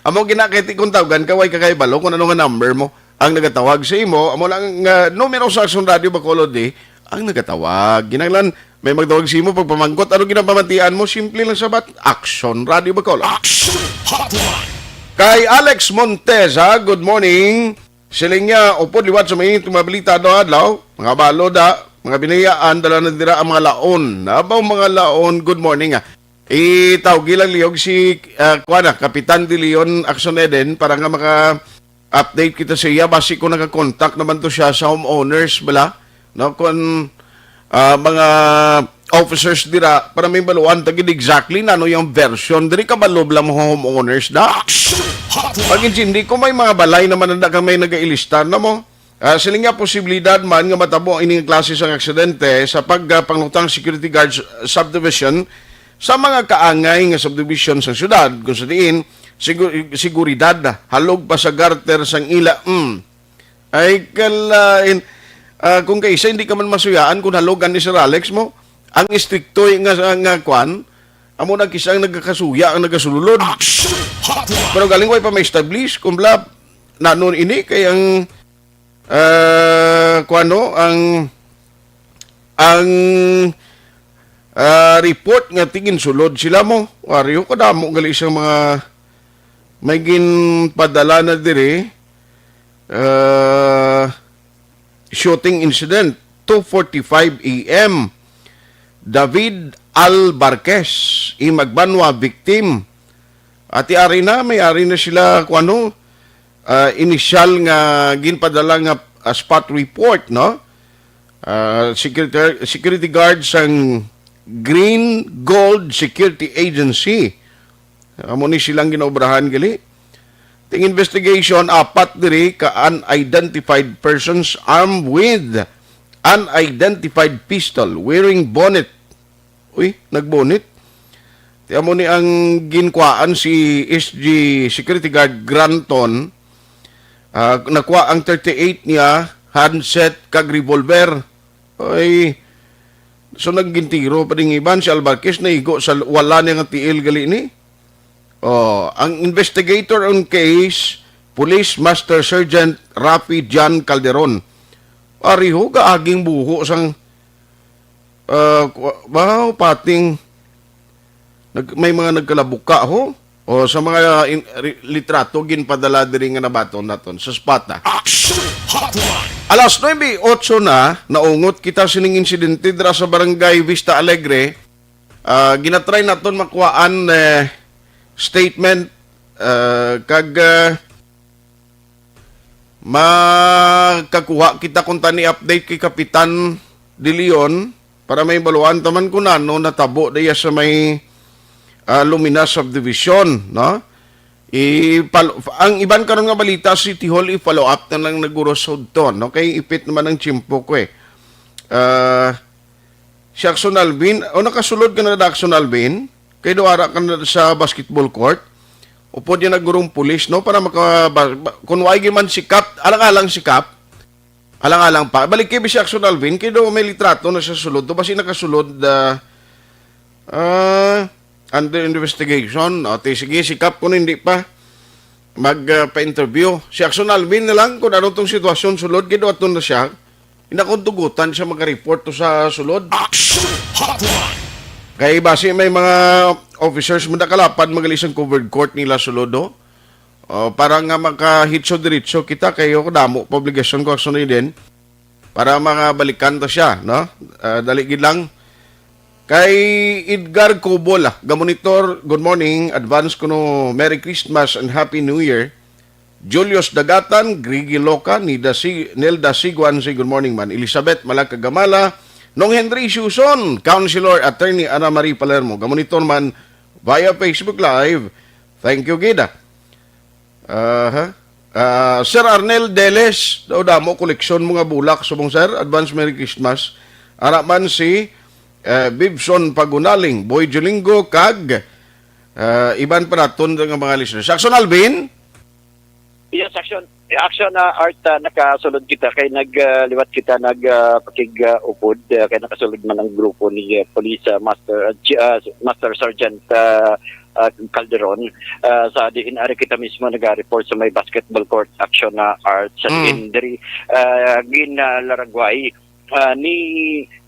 Amo gina kay ti kung tawgan ka, way ka kay balo kung ano nga number mo. Ang nagatawag sa imo, amo lang nga numero sa Aksyon Radio Bacolod, eh. Ang nagatawag. Kinahanglan, may magtawag sa imo, pagpamangkot, ano ginapamatian mo? Simple lang sabat, Aksyon Radio Bacolod. Action Hotline. Kay Alex Monteza, good morning. Siling niya, upod liwat sa mainit nga mga balita adlaw-adlaw, mga balod, ah, mga binayaan, dala na dira ang mga laon. Abaw, mga laon, good morning, ah. Itawgi lang lihog si, ah, kuwan na, Kapitan De Leon Action Eden para nga maka-update kita sa iya. Basi ko naka-contact naman to siya sa homeowners, bala. No, kung, ah, mga officers dira para may baluan ta gid exactly na ano yung version. Diri ka balob lang mga homeowners, da? Action Hotline. Pag-intindi ko, may mga balay naman na daghang may nagailistar na mo. Ah, siling nga posibilidad man nga matabo ining klase sang aksidente sa pagpanglutang security guards subdivision sa mga kaangay nga subdivision sa syudad, kung sa diin sigu-, seguridad halog pa sa garter sang ila. Mm. Ay, kalain. Ah, kung kaisa, hindi ka man masuyaan kung halogan ni Sir Alex mo. Ang istrikto nga, nga kwan, amo na kisa ang nagkakasuya, ang nagasululod. Action Hotline. Pero galing way pa ma-establish, kung bla, nanon ini, kay ang, ah, kwan, no, ang, ang, ah, report nga tingin sulod sila mo. Wariyo kadamo gali sa mga may ginpadala na diri. Ah, shooting incident, two forty-five A M. David Albarquez, Imagbanwa victim. Ati ari na, may ari na sila, kung ano, ah, inisyal nga ginpadala nga, ah, spot report, no? Ah, security, security guard sang Green Gold Security Agency. Amo ni silang ginaobrahan gali. Ting investigation, apat diri ka unidentified persons armed with unidentified pistol wearing bonnet. Uy, nagbonnet. Ti amo ni ang ginkuhaan si S G Security Guard Granton. Ah, nakuha ang thirty-eight niya, handset kag revolver. Ay, so naggintiro pa ding iban si Albarquez, naigo sa wala niya nga tiil gali ni. Oh, ang investigator on case, Police Master Sergeant Rafi John Calderon. Ariho, gaaging buho sang, ah, kwa-, wow, pating nag-, may mga nagkalabuka ho. O sa mga in-, ri-, litrato ginpadala diri nga nabaton naton sa spot, ah. Action Hotline. Alas nuebe otso na, naungot kita sining insidente dira sa Barangay Vista Alegre. Ah, ginatry naton makuhaan, eh, statement, ah, kag, ah, makakuha kita kung tani update kay Kapitan De Leon para may baluan taman kung ano natabo diya sa may, ah, Lumina Subdivision, no? Ipal-, ang iban karon nga balita, City Hall, i-follow up na lang naguro sa udton, okay? Ipit naman ang tiyempo ko, eh. Ah, si Action Alvin, o nakasulod ka na, Action Alvin? Kay do ara ka na sa basketball court. Upod niya nagurong pulis, no? Para maka-, ba-, ba-, kung wa'y man sikap, alang-alang sikap, alang-alang pa. Balik kay si Action Alvin, kay do may litrato na sa sulod. To, basi nakasulod, ah, ah, under investigation. O, ti, sige, sikap kung hindi pa mag, ah, pa-interview. Si Action Alvin na lang kung ano tong sitwasyon sulod, kay do ato na siya. Ina kung tugutan siya maga-report to sa sulod. Action Hotline. Kay basi may mga officers mo nakalapad magali sang covered court nila sulod, oh. Oh, para nga makahitso-diretso kita, kay ako damo pa obligasyon ko, Action Alvin. Para makabalikan to siya, no? Ah, dali gid lang. Kay Edgar Cobol, ah, gamonitor, good morning, advance kuno, Merry Christmas and Happy New Year. Julius Dagatan, Grigi Loca, Nida Si-, Nelda Siguan, say good morning man. Elizabeth Malakagamala, Nong Henry Suson, Councilor Attorney Ana Marie Palermo, gamonitor man via Facebook Live. Thank you gid, ah. Aha. Ah, Sir Arnel Deles, daw damo koleksyon mo nga bulak, subong, sir. Advance Merry Christmas. Ara man si, eh, Bibson Pagunaling, Boy Julingo, kag, ah, iban pa naton nga mga listeners. Action Alvin? Yes, action. Action na art, ah, nakasulod kita kay nag, ah, liwat kita nag, ah, pakig, ah, upod, ah, kay nakasulod man ang grupo ni, ah, Police, ah, Master, ah, G-, ah, Master Sergeant, ah, ah, Calderon. Ah, sa diin ari kita mismo nag-report sa may basketball court action na art sa Mm. diin diri, ah, gin, ah, laragway, ah, ni,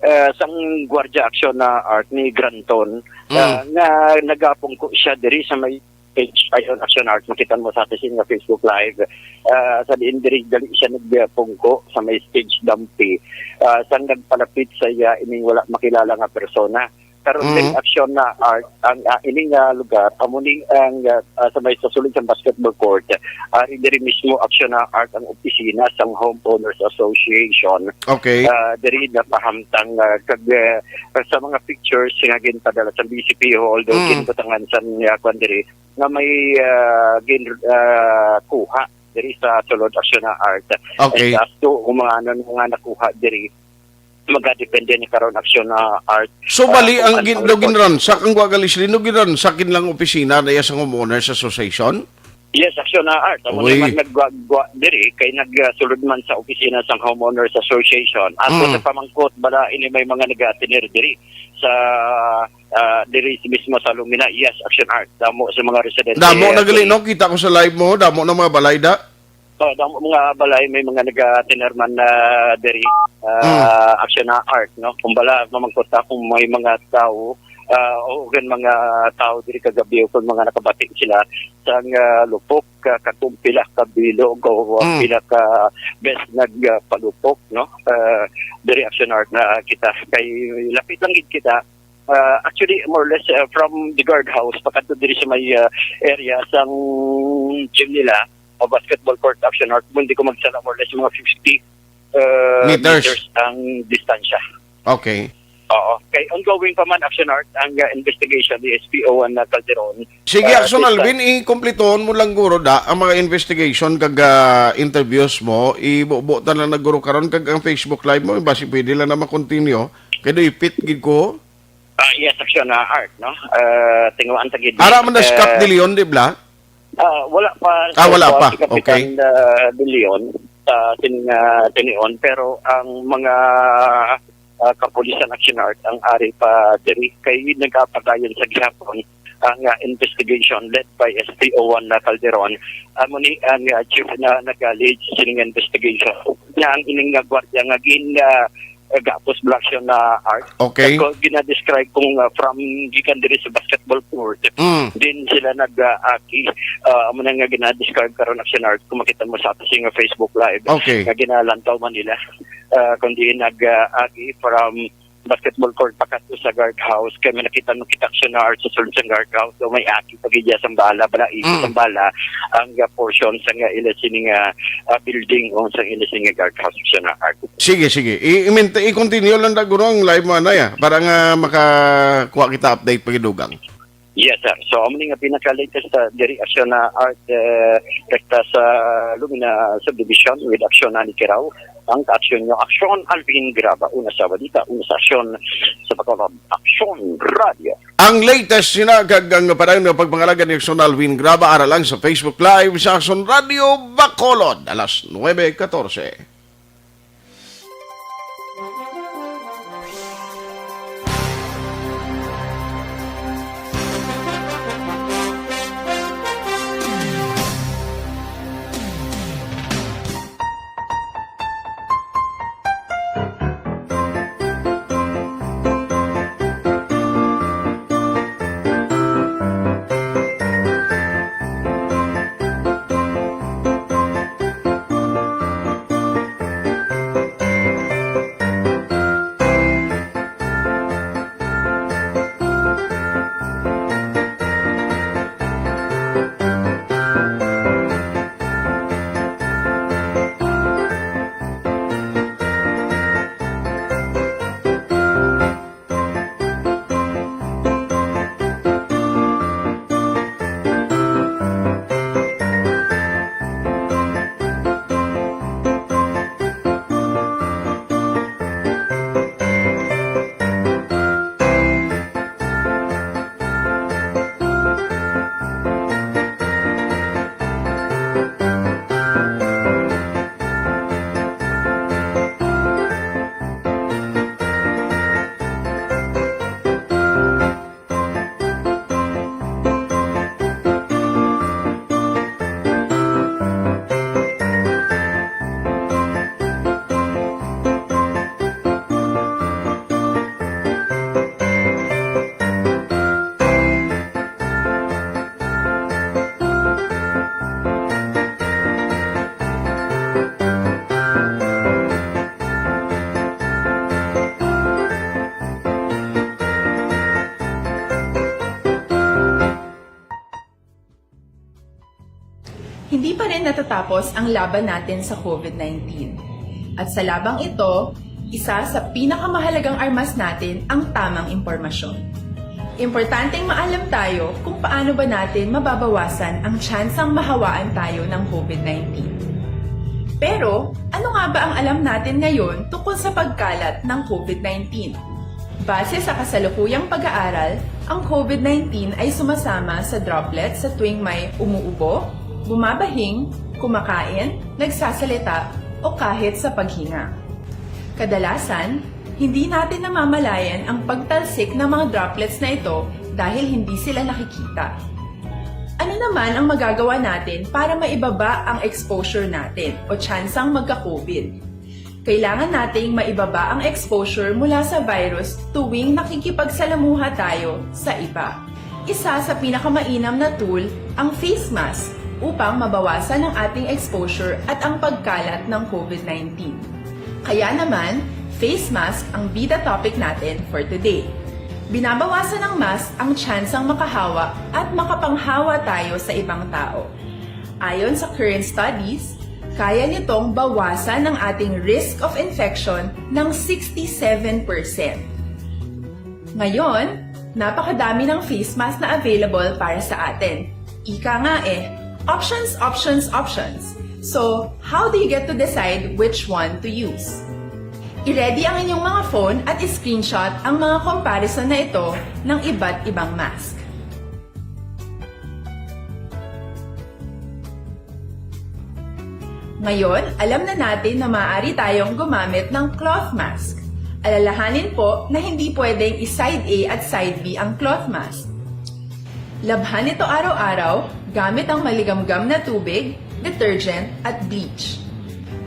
ah, sang gwardiya action na art ni Granton, Mm. ah, nga nagapungko siya diri sa may page Ayon Action Art. Makita mo sa atin nga Facebook Live. Ah, sa diin diri dali siya nagpungko sa may stage dampi. Ah, sang nagpalapit sa iya ining wala makilala nga persona. Karon Mm. diri action na art ang, ah, ining, ah, lugar amo ni ang, ah, ah, sa may sa sulod sa basketball court. Ari diri mismo action na art ang opisina sang Homeowners Association. Okay. Ah, diri napahamtang, ah, kag, ah, sa mga pictures nga ginpadala sa B C P Hall, do Mm. ginbutangan sa, ah, kwan diri nga may, ah, gin, ah, kuha diri sa sulod action na art. Okay. And as to kung mga ano nga nakuha diri, magadepende ni karon action na art. So, Ah, bali, kung ang ano gin-, ang daw report. ginransak, ang Guagal Isli, no, ginransak in lang opisina na iya sa Homeowners Association? Yes, action na art. Amo Uy. naman nagwagwa diri kay nagsulod man sa opisina sang Homeowners Association. Ato Mm. sa pamangkot, bala ini may mga nag-atener diri sa, ah, diri mismo sa Lumina. Yes, action art. Damo sa mga residente, Damo ah, na gali, diri. no? Kita ko sa live mo, damo na mga balay, da? Oh, damo mga balay, may mga nag-atener man na diri, ah, Mm. action na art, no? Kung bala, mamangkot ta kung may mga tao, ah, o gan mga tao diri kagabi o kung mga nakabati sila sang, ah, lupok, ka, ka kung pila ka bilog o Mm. pila ka bes nagpalupok, no? Ah, diri action art na kita kay lapit lang gid kita. Ah, actually, more or less, ah, from the guardhouse pakadto diri sa may, ah, area sang gym nila, o basketball court action art, kung di ko magsala, more or less mga fifty, ah, Meters. meters ang distansya. Okay. Oo. Kay ongoing pa man action art ang, ah, investigation ni S P O one na Calderon. Sige, Ah, Action sa Alvin, ikumpletuhon mo lang guro da ang mga investigation kag, ah, interviews mo. Ibubo ta lang na guro karon kag ang Facebook Live mo, basi pwede lang na ma-continue. Kay do ipit gid ko. Ah, yes, action na art, no? Ah, tinguhaan ta gid. Ara man na si Kap Eh, De Leon, di bla? Ah, wala pa. Ah, wala So, pa. Si Kapitan, Okay. ah, De Leon, ah, tin-, ah, tinion, pero ang mga, ah, kapulisan action art ang ari pa diri kay nagapadayon sa gihapon ang, ah, investigation led by S P O one na Calderon. Amo ni ang, ah, chief na nag-lead sining investigation. Na ang ining nga gwardiya nga gin, ah, eh, gapos bala action na art. Okay. Ako, ginadescribe kung, ah, from gikan diri sa basketball court. Mm. Din sila nag, ah, aki, ah, amo na nga ginadescribe karon action art kung makita mo sa ato sa nga Facebook Live Okay. nga ginalantaw man nila. Ah, kundi nag, ah, aki from basketball court pakadto sa guardhouse kay may nakita mo kita action na art sa sulod sa guardhouse, so may aki pagidya sang bala, bala ipit Mm. ang bala ang, ah, portion sa nga ila sini nga, ah, building o sa ila sini nga guardhouse action na art. Sige, sige. I, i, i-, i-continue lang na guro ang live mo, anay, ah, para nga makakuha kita update pagidugang. Yes, sir. So, amo ni nga pinaka-latest, ah, diri action na art, eh, rekta sa Lumina Subdivision with action na ni Kiraw. Ang action nyo, action Alvin Graba, una sa balita, una sa action sa Bacolod, Action Radio. Ang latest sina kag ang parang nga pagpangalaga ni Action Alvin Graba, ara lang sa Facebook Live sa Action Radio Bacolod, alas nuebe katorse. natatapos ang laban natin sa COVID nineteen. At sa labang ito, isa sa pinakamahalagang armas natin ang tamang impormasyon. Importanteng maalam tayo kung paano ba natin mababawasan ang tsansang mahawaan tayo ng COVID nineteen. Pero, ano nga ba ang alam natin ngayon tungkol sa pagkalat ng COVID nineteen? Base sa kasalukuyang pag-aaral, ang COVID nineteen ay sumasama sa droplets sa tuwing may umuubo, bumabahing, kumakain, nagsasalita, o kahit sa paghinga. Kadalasan, hindi natin namamalayan ang pagtalsik ng mga droplets na ito dahil hindi sila nakikita. Ano naman ang magagawa natin para maibaba ang exposure natin o tsansang magka-COVID? Kailangan nating maibaba ang exposure mula sa virus tuwing nakikipagsalamuha tayo sa iba. Isa sa pinakamainam na tool ang face mask upang mabawasan ang ating exposure at ang pagkalat ng COVID nineteen. Kaya naman, face mask ang bida topic natin for today. Binabawasan ng mask ang tsansang makahawa at makapanghawa tayo sa ibang tao. Ayon sa current studies, kaya nitong bawasan ang ating risk of infection ng sixty-seven percent. Ngayon, napakadami ng face mask na available para sa atin. Ika nga eh, options, options, options. So, how do you get to decide which one to use? I-ready ang inyong mga phone at i-screenshot ang mga comparison na ito ng iba't ibang mask. Ngayon, alam na natin na maaari tayong gumamit ng cloth mask. Alalahanin po na hindi pwedeng i-side A at side B ang cloth mask. Labhan ito araw-araw gamit ang maligamgam na tubig, detergent, at bleach.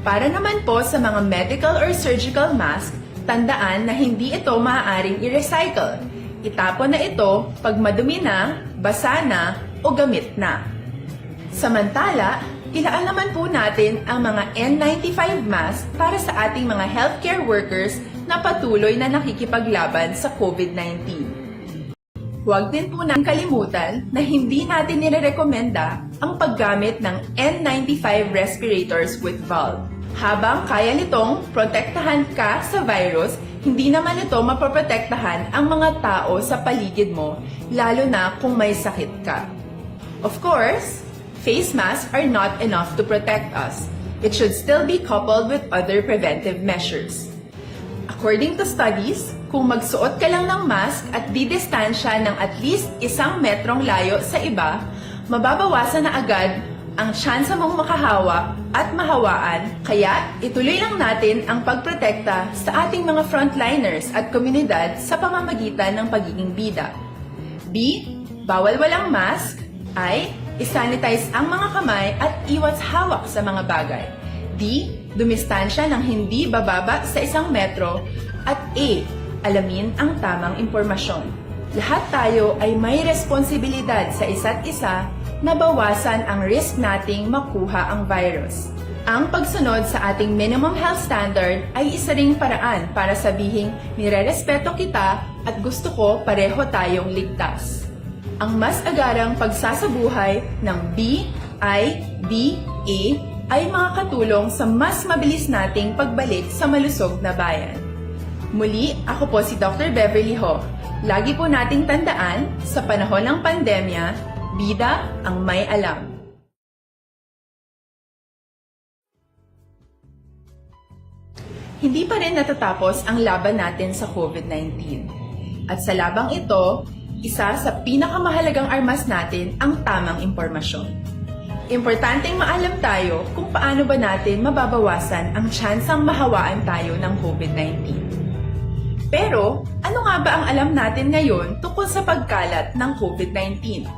Para naman po sa mga medical or surgical mask, tandaan na hindi ito maaaring i-recycle. Itapon na ito pag madumi na, basa na, o gamit na. Samantala, ilaan naman po natin ang mga N ninety-five mask para sa ating mga healthcare workers na patuloy na nakikipaglaban sa COVID nineteen. Huwag din po natin kalimutan na hindi natin nirerekomenda ang paggamit ng N ninety-five respirators with valve. Habang kaya nitong protektahan ka sa virus, hindi naman ito mapoprotektahan ang mga tao sa paligid mo, lalo na kung may sakit ka. Of course, face masks are not enough to protect us. It should still be coupled with other preventive measures. According to studies, kung magsuot ka lang ng mask at didistansya ng at least isang metrong layo sa iba, mababawasan na agad ang tsansa mong makahawa at mahawaan. Kaya, ituloy lang natin ang pagprotekta sa ating mga frontliners at komunidad sa pamamagitan ng pagiging bida. B, bawal walang mask. I, isanitize ang mga kamay at iwas hawak sa mga bagay. D, dumistansya ng hindi bababa sa isang metro. At A, alamin ang tamang impormasyon. Lahat tayo ay may responsibilidad sa isa't isa na bawasan ang risk nating makuha ang virus. Ang pagsunod sa ating minimum health standard ay isa ring paraan para sabihing nirerespeto kita at gusto ko pareho tayong ligtas. Ang mas agarang pagsasabuhay ng B I D A ay makakatulong sa mas mabilis nating pagbalik sa malusog na bayan. Muli, ako po si Doctor Beverly Ho. Lagi po nating tandaan, sa panahon ng pandemya, bida ang may alam. Hindi pa rin natatapos ang laban natin sa COVID nineteen. At sa labang ito, isa sa pinakamahalagang armas natin ang tamang impormasyon. Importanteng maalam tayo kung paano ba natin mababawasan ang tsansang mahawaan tayo ng COVID nineteen. Pero, ano nga ba ang alam natin ngayon tungkol sa pagkalat ng COVID nineteen?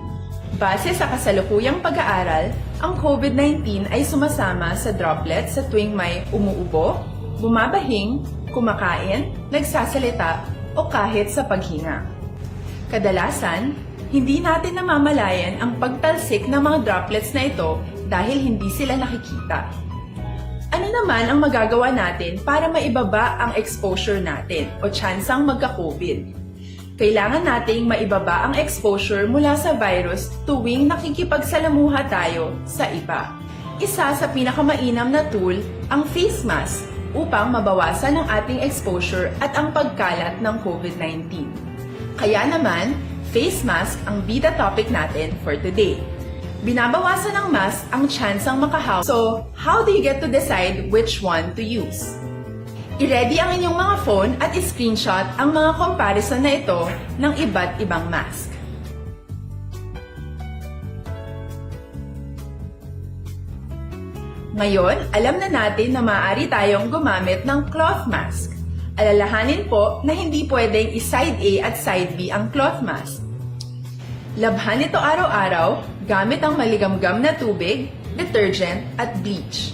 Base sa kasalukuyang pag-aaral, ang COVID nineteen ay sumasama sa droplets sa tuwing may umuubo, bumabahing, kumakain, nagsasalita, o kahit sa paghinga. Kadalasan, hindi natin namamalayan ang pagtalsik ng mga droplets na ito dahil hindi sila nakikita. Ano naman ang magagawa natin para maibaba ang exposure natin o tsansang magka-COVID? Kailangan nating maibaba ang exposure mula sa virus tuwing nakikipagsalamuha tayo sa iba. Isa sa pinakamainam na tool ang face mask upang mabawasan ang ating exposure at ang pagkalat ng COVID nineteen. Kaya naman, face mask ang bida topic natin for today. Binabawasan ng mask ang tsansang makahawa. So, how do you get to decide which one to use? I-ready ang inyong mga phone at i-screenshot ang mga comparison na ito ng iba't ibang mask. Ngayon, alam na natin na maaari tayong gumamit ng cloth mask. Alalahanin po na hindi pwedeng i-side A at side B ang cloth mask. Labhan ito araw-araw gamit ang maligamgam na tubig, detergent, at bleach.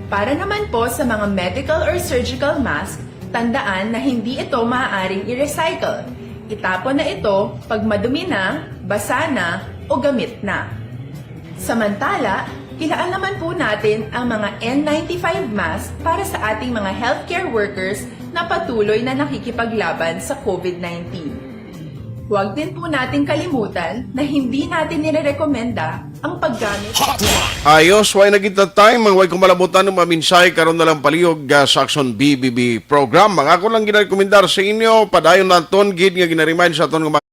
Para naman po sa mga medical or surgical mask, tandaan na hindi ito maaaring i-recycle. Itapon na ito pag madumi na, basa na, o gamit na. Samantala, ilaan naman po natin ang mga N ninety-five mask para sa ating mga healthcare workers na patuloy na nakikipaglaban sa COVID nineteen. Huwag din po natin kalimutan na hindi natin nirerekomenda ang paggamit. Ayos, way na kita time, ang way kumalabutan ng mga mensahe karon na lang palihog, ah, sa Aksyon B B B program. Ang ako lang ginarekomendar sa inyo, padayon naton gid nga ginaremind sa aton nga mga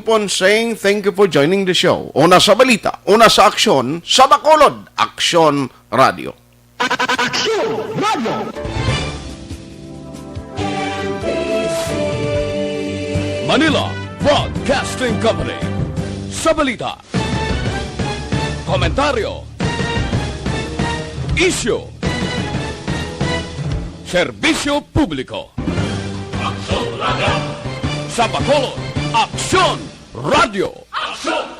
Upon saying thank you for joining the show. Una sa balita, una sa aksyon, sa Bacolod, Aksyon Radio. Aksyon Radio. Manila Broadcasting Company. Sa balita, komentaryo, isyu, serbisyo publiko. Aksyon Radio. Sa Bacolod, Aksyon Radio. Aksyon